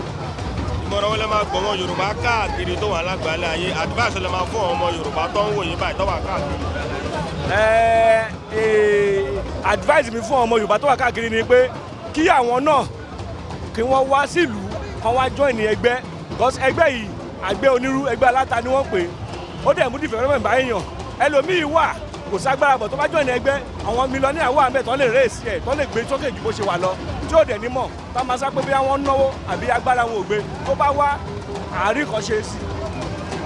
Ìmọ̀ràn wọn lè máa gbọ́ wọn Yorùbá káàkiri tó wà lágbàálẹ̀ ayé? Advice lè máa fún àwọn ọmọ Yorùbá tó ń wò yín báyìí tó wà káàkiri?
Advice mi fún ọmọ Yorùbá tó wà káàkiri ni pé kí àwọn náà kí wọ́n wá sílùú, kán wá join ẹgbẹ́, because ẹgbẹ́ yìí, àgbẹ̀ onírú, ẹgbẹ́ aláta ni wọ́n pè é. Ó dẹ̀ mú development bá èèyàn. Ẹlòmíì wà, kò ságbára bọ̀, tó bá join ẹgbẹ́, àwọn millionaire wà mẹ́ẹ̀ tó lè raise ẹ̀, tó lè gbé sókè ju bó ṣe wà lọ, tí ó dẹ̀ ní mọ̀ tá máa sá pé bí wọ́n náwó àbí agbára wọn ò gbé. Tó bá wá, àárín kan ṣe é sí.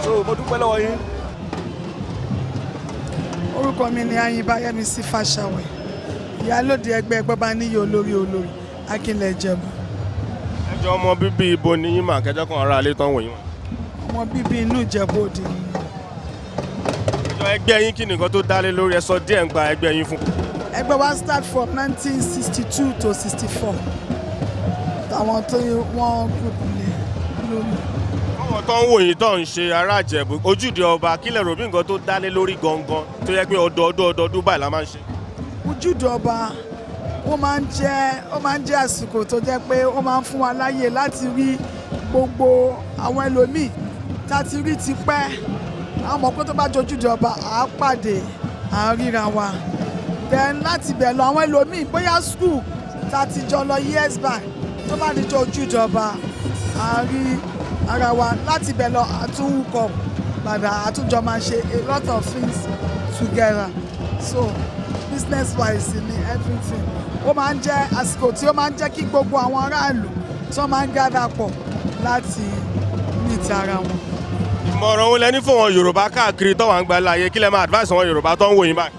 So mo dúpẹ́ lọ́wọ́ yín.
Orúkọ mi ni Ayinba Yẹmisí Fàṣàwẹ̀, ìyálòde ẹgbẹ́ Gbọ́baníyì olórí olórí Akínlẹ̀ Ìjẹ̀bú.
Ẹ jọ, ọmọ bíbí ibo ni yín mà, kẹjọ kan ará ilé tó ń wò yín mà?
Ọmọ bíbí inú Ìjẹ̀bú Òde ni.
Ẹ jọ, ẹgbẹ́ yín, kí nìkan tó dálé lórí? Ẹ sọ díẹ̀ nípa ẹgbẹ́ yín fún.
Ẹgbẹ́ wa start from 1962 to 64, àwọn tó wọ́n group lé lórí.
Fáwọn Àwọn tó ń wò yín tó ń ṣe ará Ìjẹ̀bú, ojúde ọba, kí lẹ rò bí nǹkan tó dálé lórí gangan tó yẹ pé ọdọọdún ọdọọdún báyìí la máa ń ṣe?
Ojúde ọba, ó máa ń jẹ́ àsìkò tó jẹ́ pé ó máa ń fún wa láyè láti rí gbogbo àwọn ẹlòmíì tá a ti rí ti pẹ́. Àwọn mọ̀ pé tó bá jojúde ọba, à á pàdé, à ń ríra wa. Then láti bẹ̀ lọ, àwọn ẹlòmíì, bóyá school tá a ti jọ lọ years back, tó bá di jọ ojúde ọba, à ń rí ara wa. Láti bẹ̀ lọ, àtúnwùkọ̀ padà, àtúnjọ máa ṣe a lot of things together. So business wise ni everything, ó máa ń jẹ́ àsìkò tí ó máa ń jẹ́ kí gbogbo àwọn aráàlú tí wọ́n máa ń gather pọ̀ láti meet ara wọn.
Ìmọ̀ràn wo lẹ ní fún wọn Yorùbá káàkiri tó wà ń gba láàyè? Kí lẹ máa advice àwọn Yorùbá tó ń wò yín báyìí?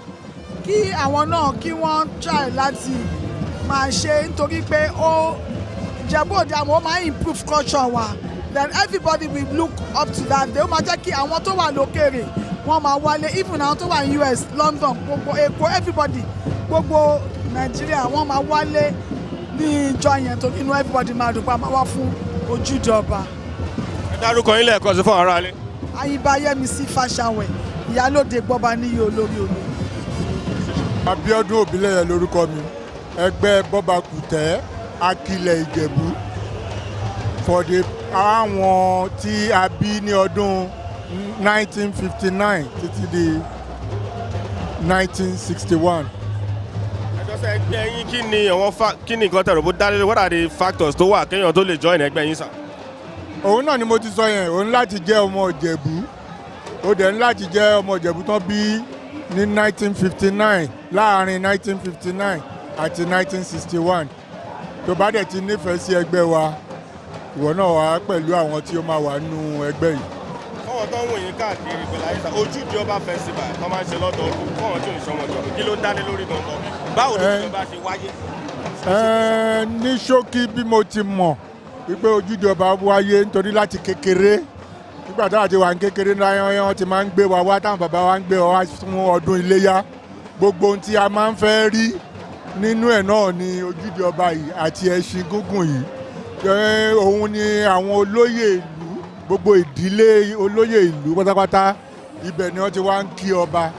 Kí àwọn náà, kí wọ́n try láti máa ṣe, nítorí pé ó Ìjẹ̀bú Òde, àwọn ó máa ń improve culture wa. Then everybody will look up to that day. Ó máa jẹ́ kí àwọn tó wà lókèrè, wọ́n máa wálé, even àwọn tó wà ní US, London, gbogbo Èkó, everybody, gbogbo Nàìjíríà, wọ́n máa wálé ní ìjọ yẹn, tó inú everybody máa dùn pé a máa wá fún ojúde ọba.
Ẹ dárúkọ yín lẹ́ẹ̀kan sí fún àwọn aráalé.
Ayíba Yẹmisí Fàṣàwẹ̀, ìyálòde Gbọ́baníyì olórí olórí.
Abíọ́dún Òbílẹ̀yẹ lórúkọ mi, ẹgbẹ́ Bọ́bakùtẹ́ Akilẹ̀ Ìjẹ̀bú, for the àwọn tí a bí ní ọdún 1959 títí di 1961.
Ẹjọ́ sẹ́, ẹgbẹ́ yín, kí ni àwọn fa, kí ni nǹkan tẹ̀rọ bó dá lé? What are the factors tó wà kéèyàn tó lè join ẹgbẹ́ yín sà?
Òun náà ni mo ti sọ yẹn. Òun láti jẹ́ ọmọ Ìjẹ̀bú, ó dẹ̀ ní láti jẹ́ ọmọ Ìjẹ̀bú tán bí ní 1959, láàrin 1959 àti 1961. Tó bá dẹ̀ ti nífẹ̀ẹ́ sí ẹgbẹ́ wa, ìwọ náà wà pẹ̀lú àwọn tí ó máa wà nínú ẹgbẹ́ yìí.
Fọwọ́n tó ń wò yín káàkiri pẹ̀lú ayé sà, ojúde ọba festival tó máa ń ṣe lọ́dọọdún, fọwọ́n tí ò ń ṣọmọ Ìjẹ̀bú, kí ló dá lé lórí gangan? Báwo ló ojúde ọba ṣe wáyé?
Ní ṣókí, bí mo ti mọ̀ wípé ojúde ọba wáyé nítorí láti kékeré, nígbà táwa ti wà ní kékeré láyé, wọ́n ti máa ń gbé wa wá, táwọn bàbá wa ń gbé wa wá fún ọdún iléyá. Gbogbo ohun tí a máa ń fẹ́ rí nínú ẹ̀ náà ni ojúde ọba yìí àti ẹṣin gúngùn yìí. Òun ni àwọn olóyè ìlú, gbogbo ìdílé olóyè ìlú pátápátá, ibẹ̀ ni wọ́n ti wá ń kí ọba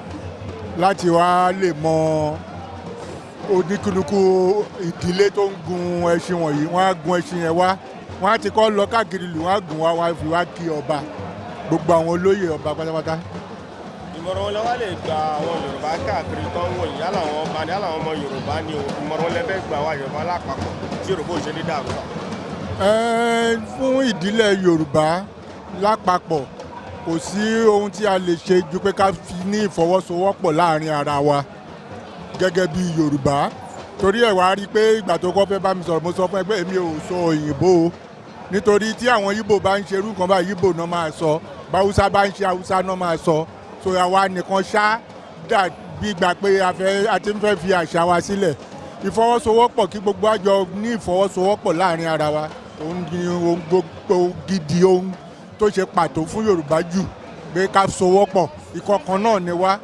láti wá lè mọ oníkúlùkù ìdílé tó ń gun ẹṣin wọ̀nyí. Wọ́n á gun ẹṣin yẹn wá, wọ́n á ti kọ́ lọ káàkiri ìlú, wọ́n á gùn wá, wọ́n á fi wá kí ọba, gbogbo àwọn olóyè ọba pátápátá.
Ìmọ̀ràn wọn lẹ wá lè gba àwọn Yorùbá káàkiri tó ń wò yín, yálà àwọn ọba ni, yálà àwọn ọmọ Yorùbá ni o, ìmọ̀ràn wọn lẹ fẹ́ gbà wá Yorùbá lápapọ̀ tí Yorùbá ò ṣe ní dàrú sà?
Fún ìdílé Yorùbá lápapọ̀, kò sí ohun tí a lè ṣe ju pé ká fi ní ìfọwọ́sowọ́pọ̀ láàrin ara wa gẹ́gẹ́ bí Yorùbá. Torí ẹ̀ wá rí i pé ìgbà tó kọ́ fẹ́ bá mi sọ̀rọ̀, mo sọ fún ẹ pé èmi ò sọ òyìnbó o, nítorí tí àwọn Yíbò bá ń ṣerú nǹkan báyìí, Yíbò náà máa sọ, báwúsá bá ń ṣe, Haúsá náà máa sọ. So àwa nìkan ṣá dà bí gbà pé a fẹ́ a ti ń fẹ́ fi àṣà wa sílẹ̀. Ìfọwọ́sowọ́pọ̀, kí gbogbo àjọ ní ìfọwọ́sowọ́pọ̀ láàrin ara wa, òun ni ohun gbogbo gidi, ohun tó ṣe pàtó fún Yorùbá jù, pé ká sowọ́pọ̀. Ìkọ̀kan náà ni wá,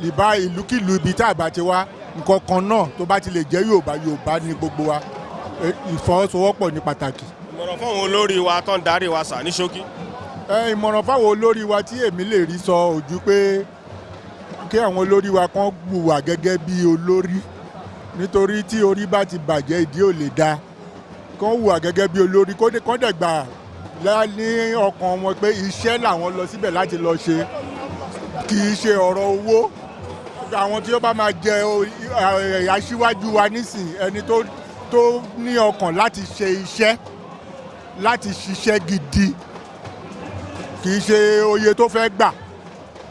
ìbá ìlúkìlú ibi tá a bá ti wá, nǹkan kan náà tó bá ti lè jẹ́ Yorùbá, Yorùbá ní gbogbo wa. Ìfọwọ́sowọ́pọ̀ ní pàtàkì.
Ìmọ̀ràn fún àwọn olórí wa tó ń darí wa sà, ní ṣókí.
Ìmọ̀ràn fáwọn olórí wa tí èmi lè rí sọ ojú pé kí àwọn olórí wa kàn hùwà gẹ́gẹ́ bí olórí, nítorí tí orí bá ti bàjẹ́, ìdí ò lè da. Kàn hùwà gẹ́gẹ́ bí olórí, kó dẹ̀ gbà ní ọkàn wọn pé iṣẹ́ làwọn lọ síbẹ̀ láti lọ ṣe, kì í ṣe ọ̀rọ̀ owó. Àwọn tí ó bá máa jẹ aṣíwájú wa nísìn, ẹni tó ní ọkàn láti ṣe iṣẹ́, láti ṣiṣẹ́ gidi, kì í ṣe oye tó fẹ́ gbà,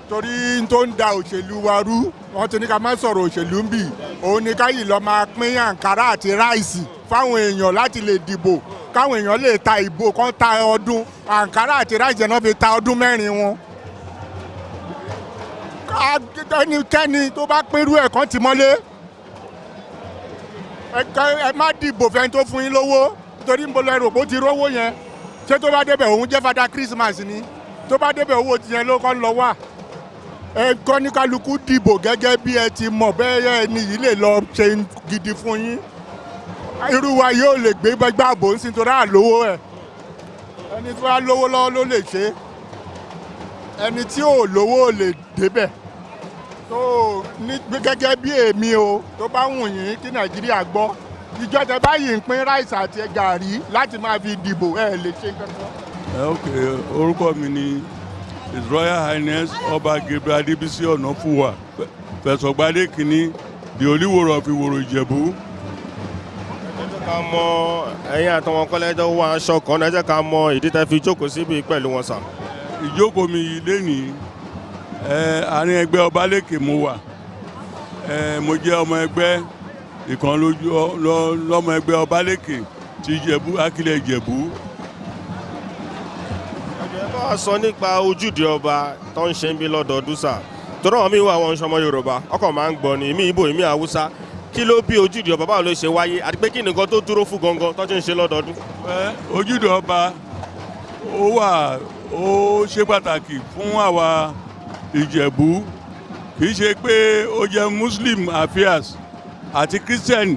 torí tó ń da òṣèlú wa rú, wọ́n ti ní ká má sọ̀rọ̀ òṣèlú ń bì. Òun ni káyì lọ máa pín àǹkárá àti ráìsì fáwọn èèyàn láti lè dìbò, káwọn èèyàn lè ta ìbò kan, ta ọdún àǹkárá àti ráìsì náà fi ta ọdún 4 wọn. Ẹnikẹ́ni tó bá pínrú ẹ̀ kan ti mọ́lé. Ẹ má dìbò fẹ́ni tó fún yín lówó, torí ń bọ́ lọ ẹrù pé ó ti rówó yẹn. Ṣé tó bá débẹ̀, òun jẹ́ Father Christmas ni? Tó bá débẹ̀, owó tiẹ̀ ló kọ́ lọ wà. Ẹ kọ́ ní kálukú dìbò gẹ́gẹ́ bí ẹ ti mọ̀ bẹ́ẹ̀, ẹni yìí lè lọ ṣe gidi fún yín. Irú wa yóò lè gbé gbàgbọ́ ń sin torí àlówó ẹ̀.
Ẹni tó bá lówó lọ́wọ́ ló lè ṣe é, ẹni tí ò lówó ò lè débẹ̀. Tó ní gẹ́gẹ́ bí èmi o, tó bá wù yín kí Nàìjíríà gbọ́, ìjọ tẹ báyìí ń pín rice àti gàrí láti máa fi dìbò, ẹ lè ṣe kankan.
Ok, orúkọ mi ni His Royal Highness Ọba Gabriel Adébísí Ọ̀nàfùwà Fẹ̀sọ̀gbadé kìíní, the Olúwòrò of Ìwòrò Ìjẹ̀bú.
Ẹ jẹ́ ká mọ ẹ̀yin àtàwọn kọ́lẹ́jọ́ wọ aṣọ kan náà, ẹ jẹ́ ká mọ ìdí tẹ́ fi jókòó síbi pẹ̀lú wọn sà.
Ìjókòó mi yìí lénìí, àárín ẹgbẹ́ Ọbalékè mo wà. Mo jẹ́ ọmọ ẹgbẹ́ ìkan lójú lọ́mọ ẹgbẹ́ Ọbalékè ti Ìjẹ̀bú, Akílẹ̀ Ìjẹ̀bú.
Ẹ bá wa sọ nípa ojúde ọba tó ń ṣe ń bí lọ́dọọdún sà, torí àwọn míì wà, wọn ń ṣọmọ Yorùbá, ọkọ̀ máa ń gbọ́ ni, ìmí Ìgbò, ìmí Haúsá. Kí ló bí ojúde ọba? Báwo ló ṣe wáyé, àti pé kí nìkan tó dúró fún gangan tó ti ń ṣe lọ́dọọdún?
Ojúde ọba ó wà, ó ṣe pàtàkì fún àwa Ìjẹ̀bú. Kì í ṣe pé ó jẹ́ Muslim affairs àti Christian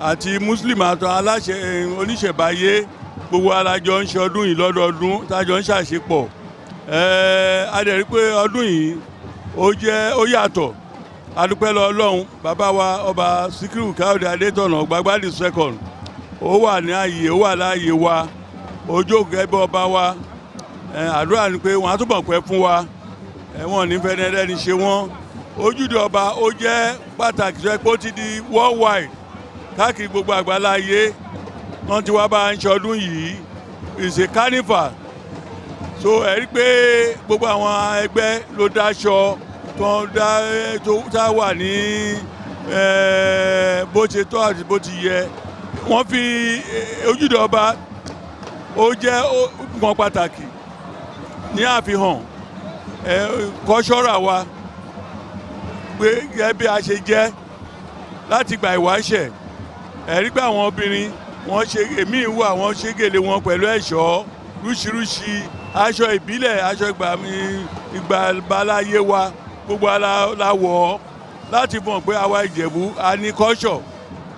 àti Muslim àti aláṣẹ oníṣẹ̀báyé, gbogbo alájọ ń ṣe ọdún yìí lọ́dọọdún, tájọ ń ṣàṣepọ̀. A dẹ̀ rí pé ọdún yìí ó jẹ́ ó yàtọ̀. A dúpẹ́ lọ Ọlọ́run, bàbá wa Ọba Síkírù Káyọ̀dé Adétọ̀nà Ọ̀gbágbádì second, ó wà ní ààyè, ó wà láàyè wa, ojú òkè ẹbí ọba wa. Àdúrà ni pé wọ́n á túbọ̀ pẹ́ fún wa, wọn ò ní fẹ́ ẹlẹ́ni ṣe wọ́n. Ojúde ọba ó jẹ́ pàtàkì tó yẹ pé ó ti di worldwide, káàkiri gbogbo àgbáláyé ayé wọ́n ti wá bá ń ṣọdún yìí. Is a carnival, so ẹ rí pé gbogbo àwọn ẹgbẹ́ ló dáṣọ tó ń dá tó tá wà ní bó ṣe tọ́ àti bó ti yẹ. Wọ́n fi ojúde ọba ó jẹ́ nǹkan pàtàkì ní àfihàn kọ́ṣọ́rà wa pé gẹ́gẹ́ bí a ṣe jẹ́ láti gba ìwáṣẹ̀. Ẹ rí pé àwọn obìnrin wọ́n ṣe èmi wà, wọ́n ṣe gèlè wọn pẹ̀lú ẹ̀ṣọ́ ríṣiríṣi, aṣọ ìbílẹ̀, aṣọ ìgbàláyé wa, gbogbo ala la wọ̀ ọ́ láti mọ̀ pé àwa Ìjẹ̀bú a ní kọ́ṣọ̀.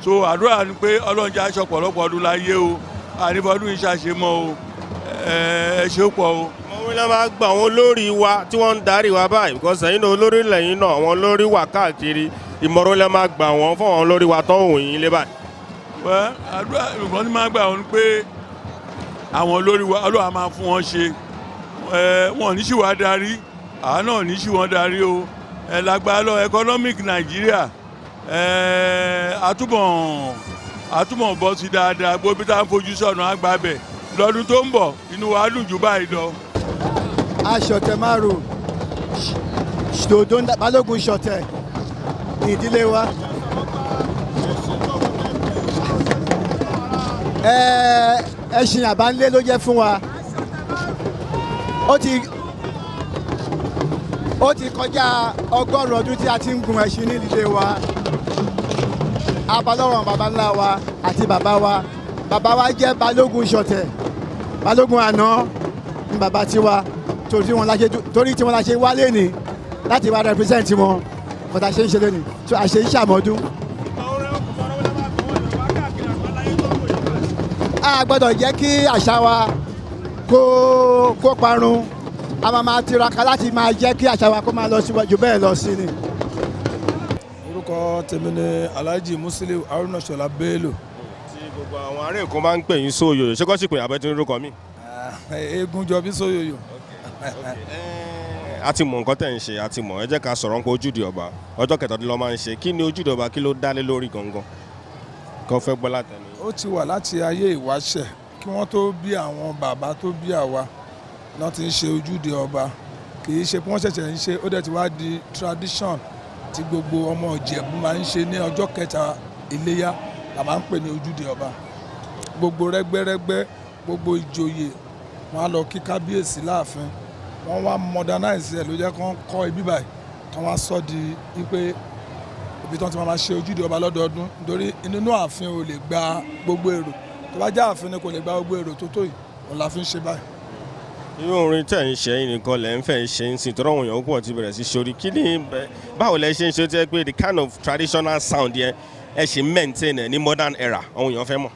So àdúrà ni pé Ọlọ́run jẹ́ aṣọ pọ̀lọpọ̀ ọdún láyé o, ànífọdún yìí ṣàṣemọ́ o. Ẹ ṣe pọ̀ o.
Òun ló máa gba àwọn olórí wa tí wọ́n ń darí wa báyìí, because ẹ̀yin náà olórí lẹ́yìn náà, àwọn olórí wà káàkiri. Ìmọ̀ràn lẹ́ máa gbà wọ́n fún àwọn olórí wa tó ń wò yín lé báyìí?
Wẹ́, àdúrà nǹkan tí máa gbà wọ́n ni pé àwọn olórí wa, Ọlọ́run á máa fún wọn ṣe. Wọn ò ní ṣì wá darí, àwa náà ò ní ṣì wọ́n darí o. Lágbára lọ economic Nàìjíríà, àtúbọ̀ bọ́ sí dáadáa. Gbogbo bí tá à ń fojú sọ̀nà àgbà bẹ̀ lọ́dún tó ń bọ̀, inú wa dùn jù báyìí lọ.
Aṣọ̀tẹ̀ márùn ṣòdó balógun ṣọ̀tẹ̀ ní ìdílé wa. Ẹṣin àbánlé ló jẹ́ fún wa. Ó ti kọjá 100 ọdún tí a ti ń gun ẹṣin ní ìdílé wa. Abalọ́rọ̀ baba ńlá wa àti bàbá wa. Bàbá wa jẹ́ balógun ṣọ̀tẹ̀, balógun àná ní bàbá tiwa. Torí tiwọn la ṣe wá lẹ́ni láti wá represent wọn kọ́tà ṣe ń ṣe lẹ́ni tó a ṣe ń ṣàmọ́dún. A gbọ́dọ̀ jẹ́ kí àṣà wa kó parun. A máa máa tiraka láti máa jẹ́ kí àṣà wa kó máa lọ síwájú bẹ́ẹ̀ lọ sí ni.
Orúkọ tèmi ni Alhaji Musiliu Haruna Ṣọlá Bello.
Tí gbogbo àwọn ará Èkó máa ń pè yín sóyòyò, ṣé kò sì pè àbẹ́ tí ń rúkọ mi?
Eégún jọ bí sóyòyò.
A ti mọ nǹkan tẹ̀ ń ṣe, a ti mọ̀. Ẹ jẹ́ ká sọ̀rọ̀ nípa ojúde ọba. Ọjọ́ kẹtàdínlọ́ máa ń ṣe. Kí ni ojúde ọba? Kí ló dálé lórí gangan kan fẹ́ gbọ́ látẹnu?
Ó ti wà láti ayé ìwáṣẹ̀, kí wọ́n tó bí àwọn bàbá tó bí àwa náà ti ń ṣe ojúde ọba. Kì í ṣe pé wọ́n ṣẹ̀ṣẹ̀ ń ṣe, ó dẹ̀ ti wá di tradition tí gbogbo ọmọ Ìjẹ̀bú máa ń ṣe ní ọjọ́ kẹta Iléyá la máa ń pè ní ojúde ọba. Gbogbo rẹ́gbẹ́rẹ́gbẹ́, gbogbo ìjòyè wọn á lọ kí kábíyèsí láàfin. Wọ́n wá modernize ẹ̀, ló jẹ́ kó ń kọ́ ibi báyìí tí wọ́n á sọ di wípé ibi tí wọ́n ti máa ṣe ojúde ọba lọ́dọọdún, nítorí nínú ààfin ò lè gba gbogbo èrò. Tó bá jẹ́ ààfin ni kò lè gba gbogbo èrò tó tó yìí, òun la fi ń ṣe báyìí.
Irú orin tẹ̀ ń ṣe yìí nìkan lẹ̀ ń fẹ́ ṣe ń sìn tọ́rọ̀ àwọn èèyàn pọ̀ ti bẹ̀rẹ̀ sí sórí. Kí ni báwo lẹ ṣe ń ṣe tó yẹ pé the kind of traditional sound yẹn ẹ ṣe maintain ẹ ní modern era? Àwọn èèyàn fẹ́ mọ̀.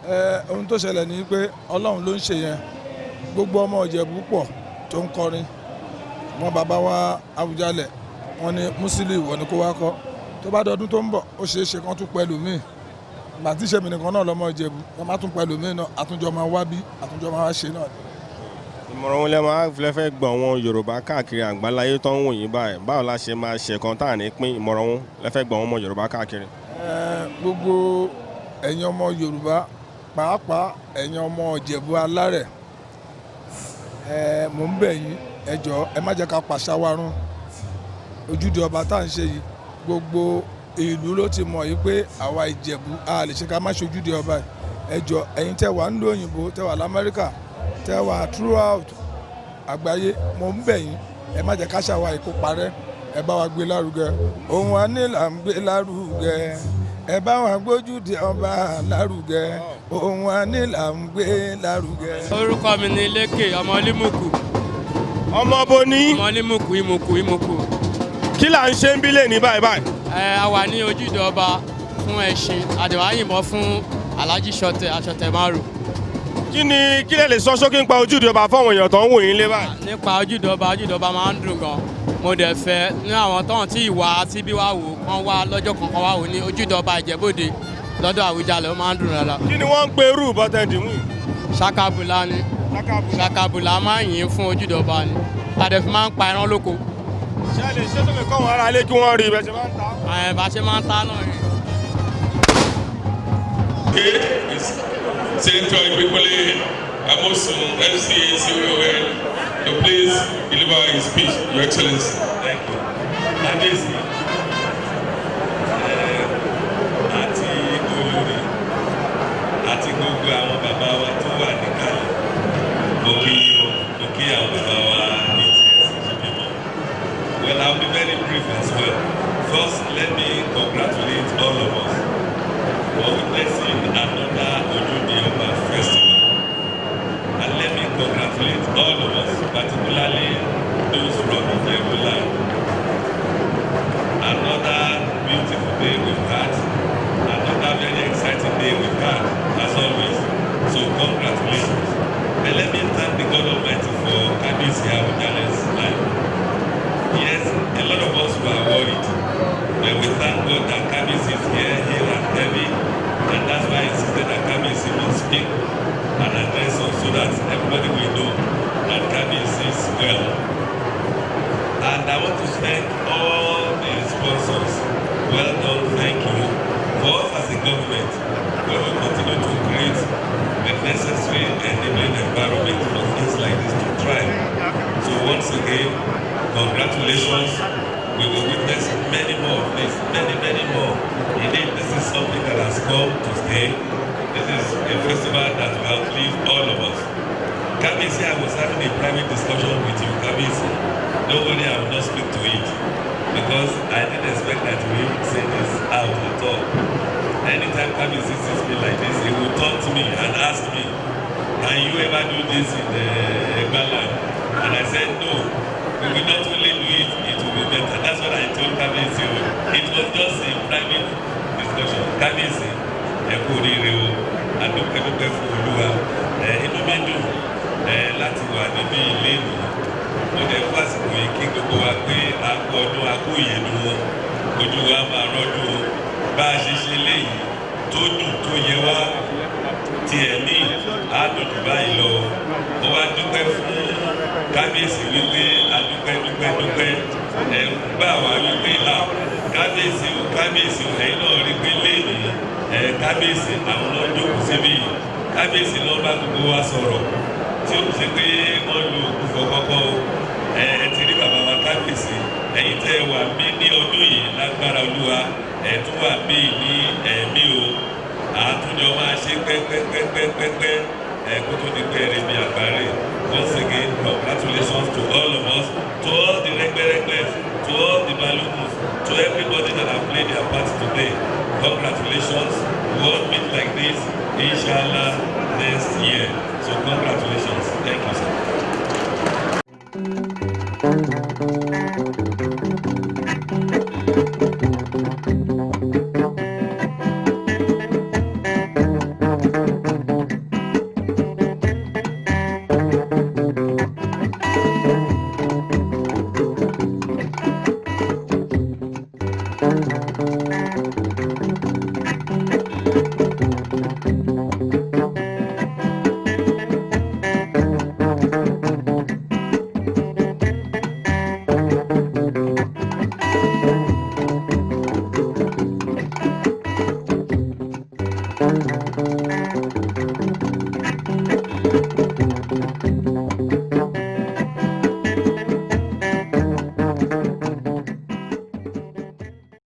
Ẹ ohun tó ṣẹlẹ̀ ni pé Ọlọ́run ló ń ṣe yẹn. Gbogbo ọmọ Ìjẹ̀bú pọ̀ tó ń kọrin. Wọn bàbá wa Awùjalẹ̀, wọn ní Musiliu ìwọ ni kó wá kọ́. Tó bá dọdún tó ń bọ̀, ó ṣeé ṣe kán tún pẹ̀lú míì. Ìgbà tí ìṣẹ́mi nìkan náà lọ́mọ Ìjẹ̀bú, wọ́n má tún pẹ̀lú míì náà, àtúnjọ máa wá bí, àtúnjọ máa wá ṣe náà.
Ìmọ̀ràn wọn lẹ máa fẹ́ fẹ́ gbọ́ àwọn Yorùbá káàkiri àgbáláyé tó ń wò yín báyìí? Báwo la ṣe máa ṣe kan tá à ní pín? Ìmọ̀ràn wọn lẹ fẹ́ gbọ́ àwọn ọmọ Yorùbá káàkiri?
Gbogbo ẹ̀yin ọmọ Yorùbá, pàápàá ẹ̀yin ọmọ Ìjẹ̀bú alárẹ̀, mò ń bẹ̀ yín, ẹ jọ̀ọ́, ẹ má jẹ́ ká pàṣà wa run. Ojúde ọba tá à ń ṣe yìí, gbogbo ìlú ló ti mọ̀ yìí pé àwa Ìjẹ̀bú a lè ṣe ká má ṣe ojúde ọba yìí. Ẹ jọ̀ọ́, ẹ̀yin tẹ́ wà nílùú òyìnbó, tẹ́ wà l'Amẹ́ríkà, tẹ́ wà throughout àgbáyé, mò ń bẹ̀ yín, ẹ má jẹ́ ká ṣàwa ìkó parẹ́, ẹ bá wa gbé lárugẹ. Ohun a ní là ń gbé lárugẹ, ẹ bá wa gbójúde ọba lárugẹ, ohun a ní là ń gbé lárugẹ.
Orúkọ mi ni Lékè ọmọ Límùkù.
Ọmọ bo ní?
Ọmọ Límùkù, Ìmùkù, Ìmùkù.
Kí là ń ṣe ń bí lè ní báyìí báyìí?
Ẹ a wà ní ojúde ọba fún ẹṣin, àdìwá yìnbọn fún Alhaji Ṣọ̀tẹ̀ Aṣọ̀tẹ̀ Márùn.
Kí ni kí lè sọ ṣókí nípa ojúde ọba fáwọn èèyàn tó ń wò yín lé báyìí?
Nípa ojúde ọba, ojúde ọba máa ń dùn gan. Mo dẹ̀ fẹ́ ní àwọn tọ́hún tí ìwà àti bí wàá wò kán wá lọ́jọ́ kan kan wá wò ní ojúde ọba Ìjẹ̀bú-Òde lọ́dọ̀ Àwùjalẹ̀, ó máa ń dùn rárá.
Kí ni wọ́n ń pe irú ìbọn dìmú yìí?
Ṣakabula ni. Ṣakabula máa ń yìn fún ojúde ọba ni. Tàdé fi máa ń pa ẹran lóko.
Ṣé ẹ lè ṣe sókè kọ́ àwọn ará ilé kí wọ́n rí ibẹ̀ ṣe máa ń ta?
Ẹ bá ṣe máa ń ta náà rí.
Senator Ibikunle Amosun, FCA CON, to please deliver his speech, Your Excellency.
Thank you. Kábíyèsí àti olórí àti gbogbo àwọn bàbá wa tó wà níkàlẹ̀, mo kí yín o, mo kí àwọn bàbá wa ní TSC ṣe bímọ. Well, I'll be very brief as well. First, let me congratulate all of us for witnessing another Ojude Oba festival. And let me congratulate all of us, particularly those from Ijebu land. Another beautiful day we've had, another very exciting day we've had, as always. So congratulations. And let me thank the God Almighty for Kabiyesi Awujale's life. Yes, a lot of us were worried, but we thank God that Kabiyesi is here, here and heavy, and that's why I insisted that Kabiyesi must speak and address us so that everybody will know that Kabiyesi is well. And I want to thank all the sponsors. Well done, thank you. For us as a government, we will continue to create the necessary enabling environment for things like this to thrive. So once again, congratulations. We will witness many more of this, many, many more. Indeed, this is something that has come to stay. This is a festival that will outlive all of us. Kabiyesi, I was having a private discussion with you, Kabiyesi. Don't worry, I will not speak to it because I didn't expect that you would say this out at all. Anytime Kabiyesi sees me like this, he will turn to me and ask me, can you ever do this in the Egba land? And I said, no. We will not only do it, it will be better. That's what I told Kabiyesi. It was just a private discussion. Kabiyesi, ẹ kú oríire o, a dúpẹ́ dúpẹ́ fún Olúwa. Inú mi dùn láti wà níbí ilé mi. Mo dẹ̀ fún àsìkò yìí kí gbogbo wa pé a kú ọdún, a kú ìyèdún o, ojú wa máa rọ́dún o. Bá a ṣe ṣe léyìí tó dùn tó yẹ wá ti ẹ̀mí á dùn jù báyìí lọ. Mo wá dúpẹ́ fún Kábíyèsí wípé a dúpẹ́ dúpẹ́ dúpẹ́. Ẹ gbà wá wípé a Kábíyèsí o, Kábíyèsí o, ẹ̀yin náà rí pé léyìí ẹ Kábíyèsí àwọn náà jókòó síbí. Kábíyèsí náà bá gbogbo wa sọ̀rọ̀ tí ó ṣe pé wọ́n lu òkú fọkọ́kọ́ o. Ẹ ti rí bàbá wa Kábíyèsí, ẹ̀yin tẹ́ ẹ wà bí ní ọdún yìí lágbára Olúwa, ẹ tún wà bí ní ẹ̀mí o. Àtúnjọ máa ṣe pẹ́pẹ́pẹ́pẹ́pẹ́ ẹ kó tó di pé ẹrẹ bí àgbáre. Once again, congratulations to all of us, to all the rẹ́gbẹ́rẹ́gbẹ́s, to all the Baloguns, to everybody that have played their part today. Congratulations. We all meet like this, inshallah, next year. So congratulations. Thank you, sir.